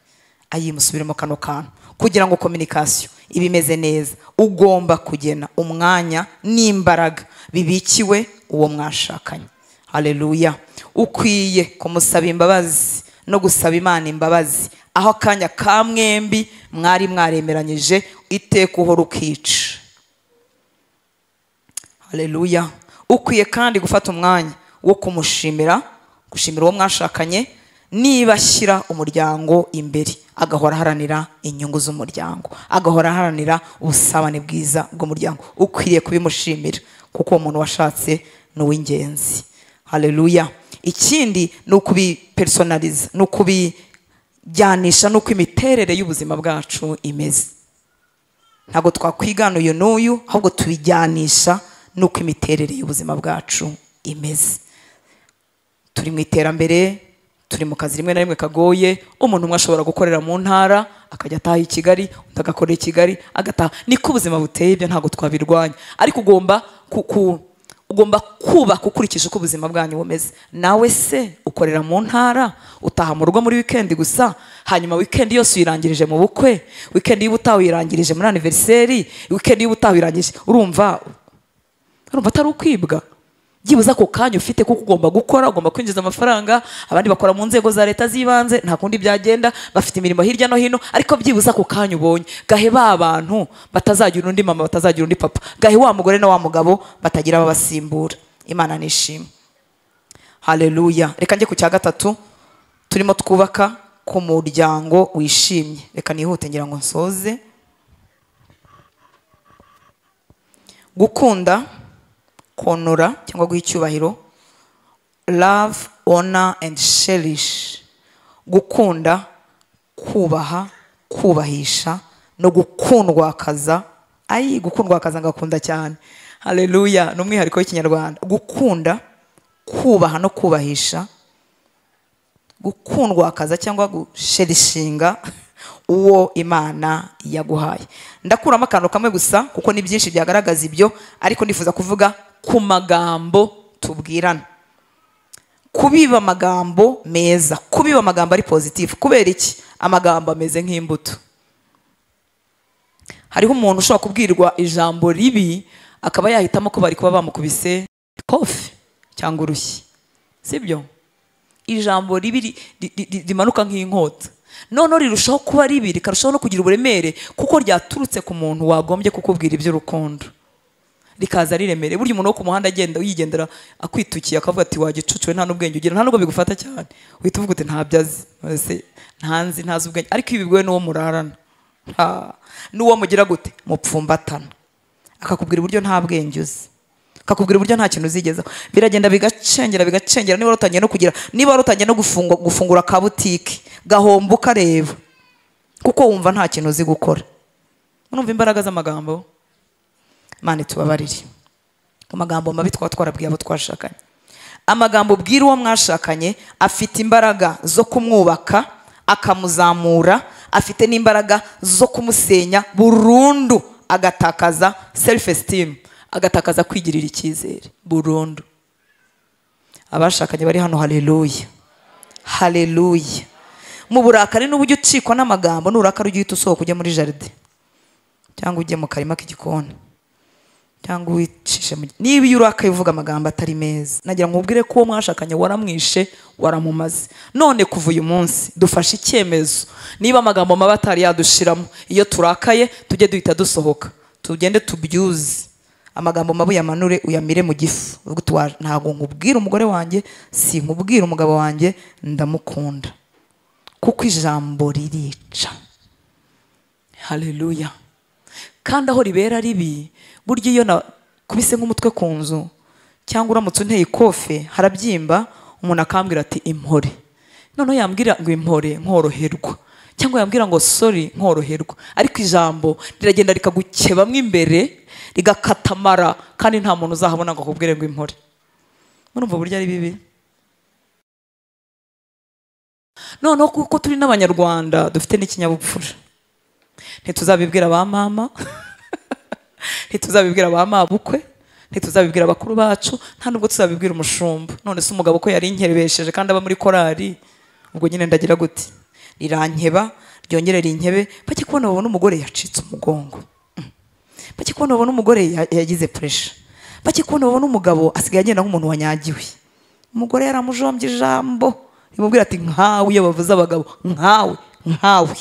Ayi musubiremo kano kantu. Kugira ngo communication ibimeze neza, ugomba kugena umwanya n'imbaraga bibikiwe uwo mwashakanye. Haleluya. Ukwiye kumusaba imbabazi no gusaba Imana imbabazi aho akanya kamwembi mwari mwaremeranyije iteka uhora ukica. Haleluya. Ukwiye kandi gufata umwanya wo kumushimira, gushimira uwo mwashakanye niba ashyira umuryango imbere, agahora aharanira inyungu z'umuryango, agahora aharanira ubusabane bwiza bw'umuryango. Ukwiriye kubimushimira kuko uwo muntu washatse ni uw'ingenzi. Haleluya. Ikindi ni ukubipersonaliza, ni ukubijyanisha n'uko imiterere y'ubuzima bwacu imeze. Ntabwo twakwigana uyu n'uyu, ahubwo tubijyanisha n'uko imiterere y'ubuzima bwacu imeze. Turi mu iterambere, turi mu kazi rimwe na rimwe kagoye. Umuntu umwe ashobora gukorera mu ntara akajya ataha i Kigali, undi agakorera i Kigali agataha. Niko ubuzima buteye, ibyo ntabwo twabirwanya, ariko ugomba kubaka ukurikije uko ubuzima bwanyu bumeze. Nawe se ukorera mu ntara, utaha mu rugo muri weekend gusa, hanyuma weekend yose uyirangirije mu bukwe, weekend y'ubutaha uyirangirije muri anniversary, weekend y'ubutaha uyirangirije, urumva atari ukwibwa. Byibuze ako kanya ufite kuko ugomba gukora, ugomba kwinjiza amafaranga. Abandi bakora mu nzego za leta z'ibanze, nta kundi byagenda, bafite imirimo hirya no hino, ariko byibuze ako kanya ubonye gahe ba bantu batazagira undi mama, batazagira undi papa, gahe wa mugore na wa mugabo batagira ababasimbura. Imana nishimwe. Haleluya. Reka njye ku cya gatatu turimo twubaka ku muryango wishimye. Reka nihute ngira ngo nsoze. Gukunda, konora cyangwa guha icyubahiro, love, honor and cherish. Gukunda, kubaha, kubahisha no gukundwakaza. Ayi gukundwakaza ngakunda cyane. Haleluya. Ni umwihariko w'ikinyarwanda. Gukunda, kubaha no kubahisha, gukundwakaza cyangwa gusherishinga uwo Imana yaguhaye. Ndakuramo akantu kamwe gusa kuko ni byinshi byagaragaza ibyo, ariko nifuza kuvuga ku magambo tubwirana. Kubiba amagambo meza, kubiba amagambo ari positive. Kubera iki? Amagambo ameze nk'imbuto. Hariho umuntu ushobora kubwirwa ijambo ribi akaba yahitamo ko bari kuba bamukubise kofi cyangwa urushyi, sibyo? Ijambo ribi rimanuka nk'inkota, none rirushaho kuba ribi, rikarushaho no kugira uburemere kuko ryaturutse ku muntu wagombye kukubwira iby'urukundo, rikaza riremere. Burya umuntu wo ku muhanda agenda yigendera akwitukiye akavuga ati wagicucuwe nta n'ubwenge ugira, nta nubwo bigufata cyane, uhita uvuga uti ntabyo azi, ntanzi, ntazi ubwenge. Ariko ibi bibwiwe n'uwo murarana, n'uwo mugira gute mupfumbatana, akakubwira uburyo nta bwenge uzi, akakubwira uburyo nta kintu uzigezaho, biragenda bigacengera bigacengera. Niba utangiye no kugira, niba utangiye no gufungura ka butike gahomba ukareba, Kuko wumva nta kintu uzi gukora. Urumva imbaraga z'amagambo? Imana itubabarire. Amagambo mabi twaba twarabwiye abo twashakanye. Amagambo ubwira uwo mwashakanye afite imbaraga zo kumwubaka akamuzamura, afite n'imbaraga zo kumusenya burundu, agatakaza self esteem, agatakaza kwigirira icyizere burundu. Abashakanye bari hano, haleluya, haleluya. Mu burakari n'uburyo ucikwa n'amagambo, n'uburakari ujye uhita usohoka ujya muri jardin cyangwa ujye mu karima k'igikoni cyangwa wicishe mu... Niba iyo urakaye uvuga amagambo atari meza, nagira ngo ubwire ko uwo mwashakanye waramwishe, waramumaze. None kuva uyu munsi dufashe icyemezo, niba amagambo mabi atari yadushiramo, iyo turakaye tujye duhita dusohoka, tugende tubyuze. Amagambo mabi uyamanure uyamire mu gifu. Uvuge uti, ntabwo nkubwira umugore wanjye, sinkubwira umugabo wanjye, ndamukunda. Kuko ijambo ririca. Haleluya. Kandi aho ribera ribi, burya iyo nakubise nk'umutwe ku nzu cyangwa uramutse unteye ikofe harabyimba, umuntu akambwira ati impore. Noneho yambwira ngo impore nkoroherwa, cyangwa yambwira ngo sorry nkoroherwa. Ariko ijambo riragenda rikagukebamwo imbere, rigakatamara, kandi nta muntu uzahabona ngo akubwire ngo impore. Murumva burya ari bibi. Noneho kuko turi n'Abanyarwanda dufite n'ikinyabupfura, ntituzabibwira ba mama, ntituzabibwira ba mabukwe, ntituzabibwira bakuru bacu, nta nubwo tuzabibwira umushumba. None se umugabo ko yari inkerebesheje kandi aba muri korari, ubwo nyine ndagira gute? Rirankeba, ryongere rinkebe. Bajye kubona babona umugore yacitse umugongo, bajye kubona babona umugore yagize pressure, bajye kubona babona umugabo asigaye agenda nk'umuntu wanyagiwe. Umugore yaramujombye ijambo rimubwira ati nkawe, iyo bavuze abagabo nkawe, nkawe.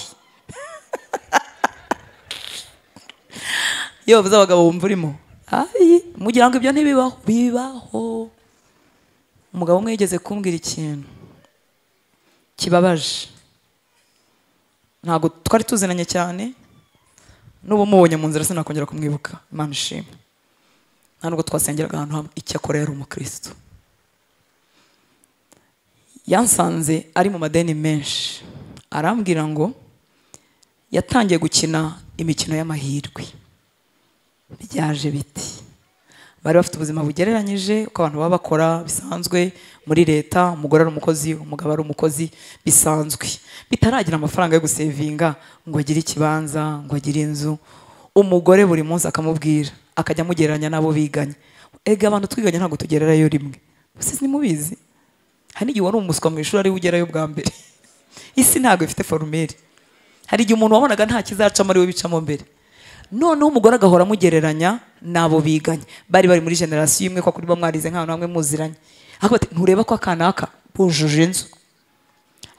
Iyo bavuze abagabo wumva urimo ayi, mugira ngo ibyo ntibibaho, bibaho. Umugabo umwe yigeze kumbwira ikintu kibabaje. Ntabwo twari tuzinanye cyane, n'ubu mubonye mu nzira sinakongera kumwibuka. Imana ishimwe. Nta nubwo twasengeraga ahantu hamwe, icyakora yari umukristo. Yansanze ari mu madeni menshi, arambwira ngo yatangiye gukina imikino y'amahirwe. Byaje biti bari bafite ubuzima bugereranyije, uko abantu baba bakora bisanzwe muri leta, umugore ari umukozi, umugabo ari umukozi bisanzwe, bitaragira amafaranga yo gusevinga ngo agire ikibanza, ngo agire inzu. Umugore buri munsi akamubwira, akajya amugereranya n'abo biganye. Ega abantu twiganye ntabwo tugererayo rimwe, gusa ntimubizi. Hari igihe wari umuswa mu ishuri ari we ugerayo bwa mbere. Isi ntabwo ifite formule. Hari igihe umuntu wabonaga nta kizacamo ari we bicamo mbere. Noneho umugore agahora amugereranya n'abo biganye, bari bari muri generasiyo imwe, kwa kuri bamwarize nk'ahantu hamwe muziranye. Ariko bati ntureba ko akanaka bujuje inzu,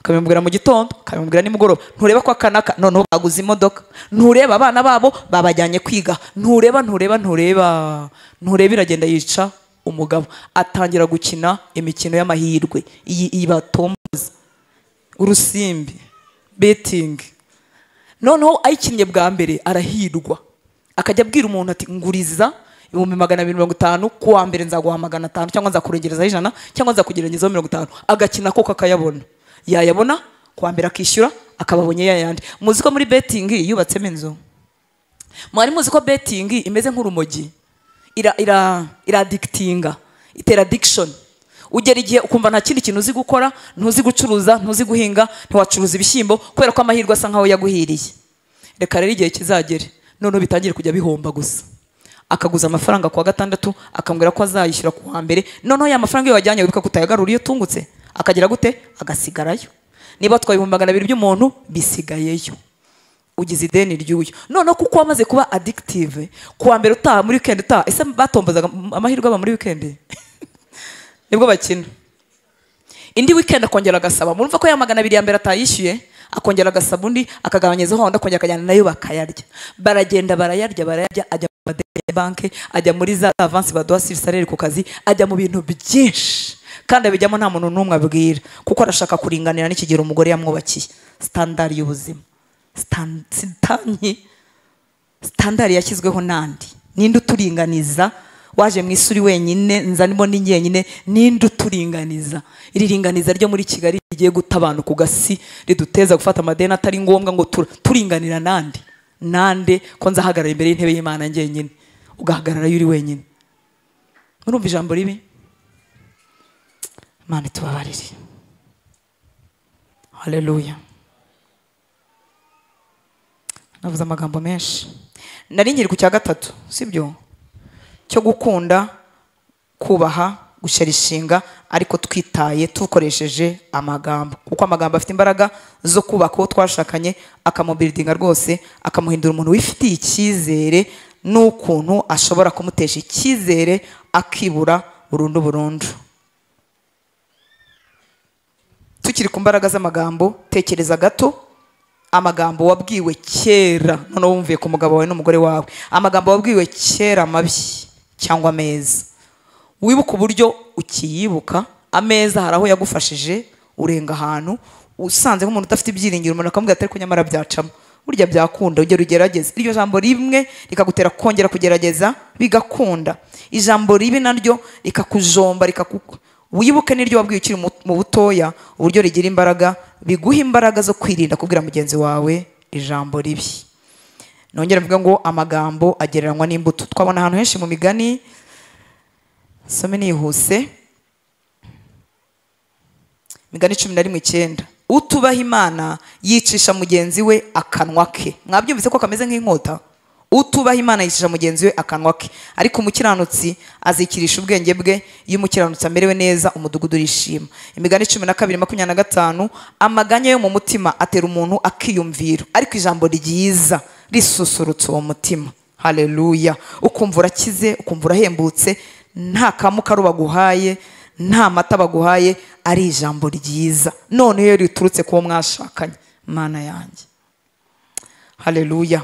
akabimubwira mu gitondo, akabimubwira nimugoroba, ntureba ko akanaka noneho baguze imodoka, ntureba abana babo babajyanye kwiga, ntureba ntureba ntureba ntureba. Iragenda yica umugabo, atangira gukina imikino y'amahirwe iyi ibatomboza, urusimbi, betting. Noneho ayikinnye bwa mbere arahirwa, akajya abwira umuntu ati nguriza 250,000 ku wa mbere nzaguha 500 cyangwa nzakurengerezaho 100 cyangwa nzakugereranyizaho 50. Agakina koko akayabona, yayabona ku wa mbere akishyura, akababonye yayandi. Muzi ko muri betting yubatsemo inzu? Mwari muzi ko betting imeze nk'urumogi? Iradictinga, itera addiction. Ugera igihe ukumva nta kindi kintu uzi gukora, ntuzi gucuruza, ntuzi guhinga, ntiwacuruza ibishyimbo kubera ko amahirwe asa nkaho yaguhiriye. Reka rero igihe kizagere noneho bitangire kujya bihomba gusa. Akaguza amafaranga kuwa gatandatu, akambwira ko azayishyura ku wa mbere. Noneho ya mafaranga iyo wajyanye wibuka kutayagarura iyo tungutse, akagira gute? Agasigarayo. Niba twaye 200,000 by'umuntu bisigayeyo, ugize ideni ry'uyu. Noneho kuko wamaze kuba addictive, kuwa mbere utaha muri weekend utaha, ese batombozaga amahirwe aba muri weekend? Nibwo bakina. Indi weekend akongera agasaba, murumva ko ya 200 ya mbere atayishyuye, akongera agasaba undi, akagabanyizaho undi, akongera akajyana nayo bakayarya. Baragenda barayarya barayarya, ajya mu madeni ya banki, ajya muri za avance baduha sur salaire ku kazi, ajya mu bintu byinshi, kandi abijyamo nta muntu n'umwe abwira, kuko arashaka kuringanira n'ikigero umugore yamwubakiye. Standard y'ubuzima, standard yashyizweho nandi, ninde uturinganiza Waje mu isi uri wenyine, nza ndimo ni njyenyine, ninde uturinganiza? Iri ringaniza ryo muri Kigali rigiye guta abantu ku gasi, riduteza gufata amadeni atari ngombwa ngo turinganira nande nande, ko nzahagarara imbere y'intebe y'Imana njyenyine. Ugahagarara uri wenyine. Murumva ijambo ribi? Imana itubabarire. Haleluya. Navuze amagambo menshi. Nari nkiri ku cya gatatu, sibyo? Cyo gukunda, kubaha, gusherishinga, ariko twitaye tukoresheje amagambo, kuko amagambo afite imbaraga zo kubaka uwo twashakanye, akamubuildinga rwose, akamuhindura umuntu wifitiye icyizere, n'ukuntu ashobora kumutesha icyizere akibura burundu burundu. Tukiri ku mbaraga z'amagambo, tekereza gato amagambo wabwiwe kera, noneho wumviye ku mugabo wawe n'umugore wawe, amagambo wabwiwe kera mabi cyangwa ameza, wibuka uburyo ukiyibuka. Ameza hari aho yagufashije urenga ahantu usanze nk'umuntu udafite ibyiringiro, umuntu akamubwira ati ariko nyamara byacamo, burya byakunda, ugera ugerageze. Iryo jambo rimwe rikagutera kongera kugerageza bigakunda. Ijambo ribi naryo rikakujomba, wibuke n'iryo wabwiwe ukiri mu butoya, uburyo rigira imbaraga, biguha imbaraga zo kwirinda kubwira mugenzi wawe ijambo ribi. Nongera mvuga ngo amagambo agereranywa n'imbuto. Twabona ahantu henshi mu migani, some nihuse. Migani 11:9, utubaha Imana yicisha mugenzi we akanwa ke. Mwabyumvise ko kameze nk'inkota? Utubaha Imana yicisha mugenzi we akanwa ke, ariko umukiranutsi azikirisha ubwenge bwe. Iyo umukiranutsi amerewe neza, umudugudu urishima. Imigani 12:25, amaganya yo mu mutima atera umuntu akiyumvira, ariko ijambo ryiza risusurutsa uwo mutima. Haleluya. Ukumva urakize, ukumva urahembutse, nta kamukaru baguhaye, nta mata baguhaye, ari ijambo ryiza. None iyo riturutse kuwo mwashakanye, Mana yanjye. Haleluya.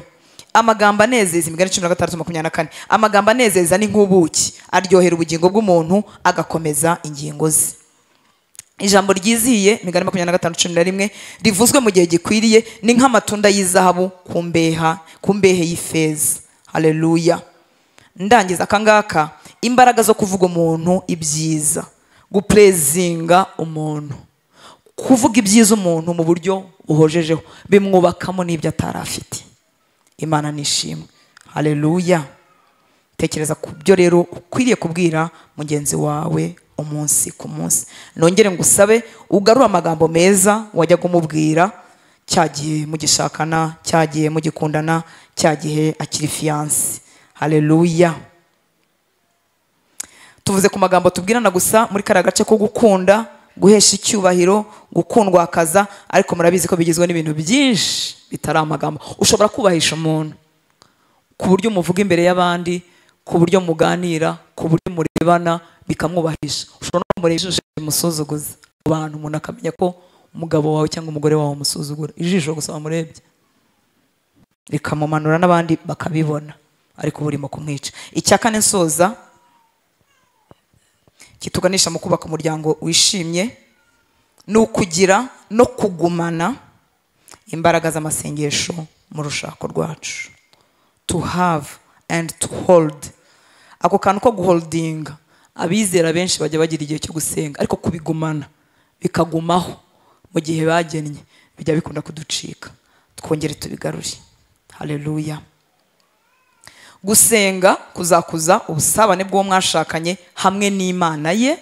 Amagambo anezeza, imigani 16:24, amagambo anezeza ni nk'ubuki, aryohera ubugingo bw'umuntu, agakomeza ingingo ze. Ijambo ryizihiye, imigani 25:11, rivuzwe mu gihe gikwiriye, ni nk'amatunda y'izahabu ku mbehe y'ifeza. Haleluya. Ndangiza akangaka, imbaraga zo kuvuga umuntu ibyiza, guprezinga umuntu, kuvuga ibyiza umuntu mu buryo buhojejeho, bimwubakamo n'ibyo atarafite. Imana nishimwe. Haleluya. Tekereza ku byo rero ukwiriye kubwira mugenzi wawe umunsi ku munsi. Nongere ngusabe ugarure amagambo meza wajya kumubwira cyagihe mugishakana, cyagihe mugikundana, cyagihe akiri fiancé. Haleluya. Tuvuze ku magambo tubwirana gusa muri kariya gace ko gukunda, guhesha icyubahiro, gukundwa akaza, ariko murabizi ko bigizwe n'ibintu byinshi bitari amagambo. Ushobora kubahisha umuntu ku buryo umuvuga imbere y'abandi, ku buryo muganira, ku buryo murebana, bikamwubahisha. Ushobora no kumureba ijisho rimusuzuguza abantu, umuntu akamenya ko umugabo wawe cyangwa umugore wawe umusuzugura, ijisho gusa wamurebye rikamumanura n'abandi bakabibona, ariko burimo kumwica. Icya kane nsoza kituganisha mu kubaka umuryango wishimye, ni ukugira no kugumana imbaraga z'amasengesho mu rushako rwacu. To have and to hold. Ako kantu ko guholdinga, abizera benshi bajya bagira igihe cyo gusenga, ariko kubigumana bikagumaho mu gihe bagennye bijya bikunda kuducika. Twongere tubigarure. Haleluya. Gusenga kuzakuza ubusabane bw'uwo mwashakanye hamwe n'Imana ye,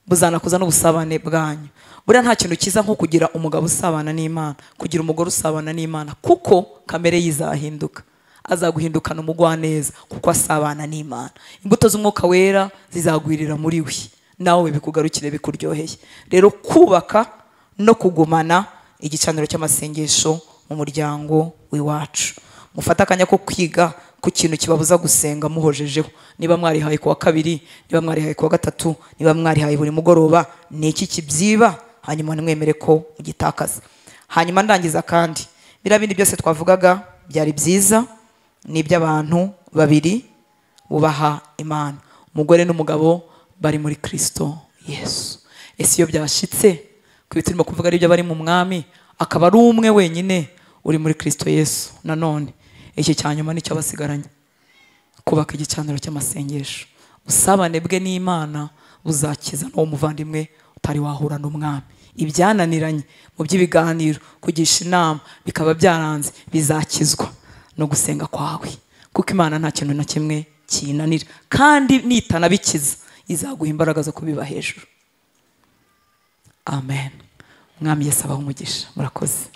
buzanakuza n'ubusabane bwanyu. Buriya nta kintu cyiza nko kugira umugabo usabana n'Imana, kugira umugore usabana n'Imana, kuko kamere yizahinduka, azaguhindukana umugwaneza kuko asabana n'Imana. Imbuto z'umwuka wera zizagwirira muri we, nawe bikugarukire bikuryoheye. Rero kubaka no kugumana igicaniro cy'amasengesho mu muryango w'iwacu. Mufate akanya ko kwiga ku kintu kibabuza gusenga muhojejeho. Niba mwarihaye kuwa kabiri, niba mwarihaye kuwa gatatu, niba mwarihaye buri mugoroba, ni iki kibyiba? Hanyuma nimwemere ko ugitakaza. Hanyuma ndangiza kandi, biriya bindi byose twavugaga byari byiza, ni iby'abantu babiri bubaha Imana, umugore n'umugabo bari muri Kristo Yesu. Ese iyo byashitse ku turimo kuvuga ari ibyo bari mu mwami, akaba ari umwe wenyine uri muri Kristo Yesu, nanone iki cya nyuma nicyo basigaranye, kubaka igicaniro cy'amasengesho. Ubusabane bwe n'Imana buzakiza n'uwo muvandimwe utari wahura n'umwami. Ibyananiranye mu by'ibiganiro, kugisha inama bikaba byaranze, bizakizwa no gusenga kwawe, kuko Imana nta kintu na kimwe kinanira, kandi nitanabikiza izaguha imbaraga zo kubiba hejuru. Amen. Mwami Yesu abahe umugisha. Murakoze.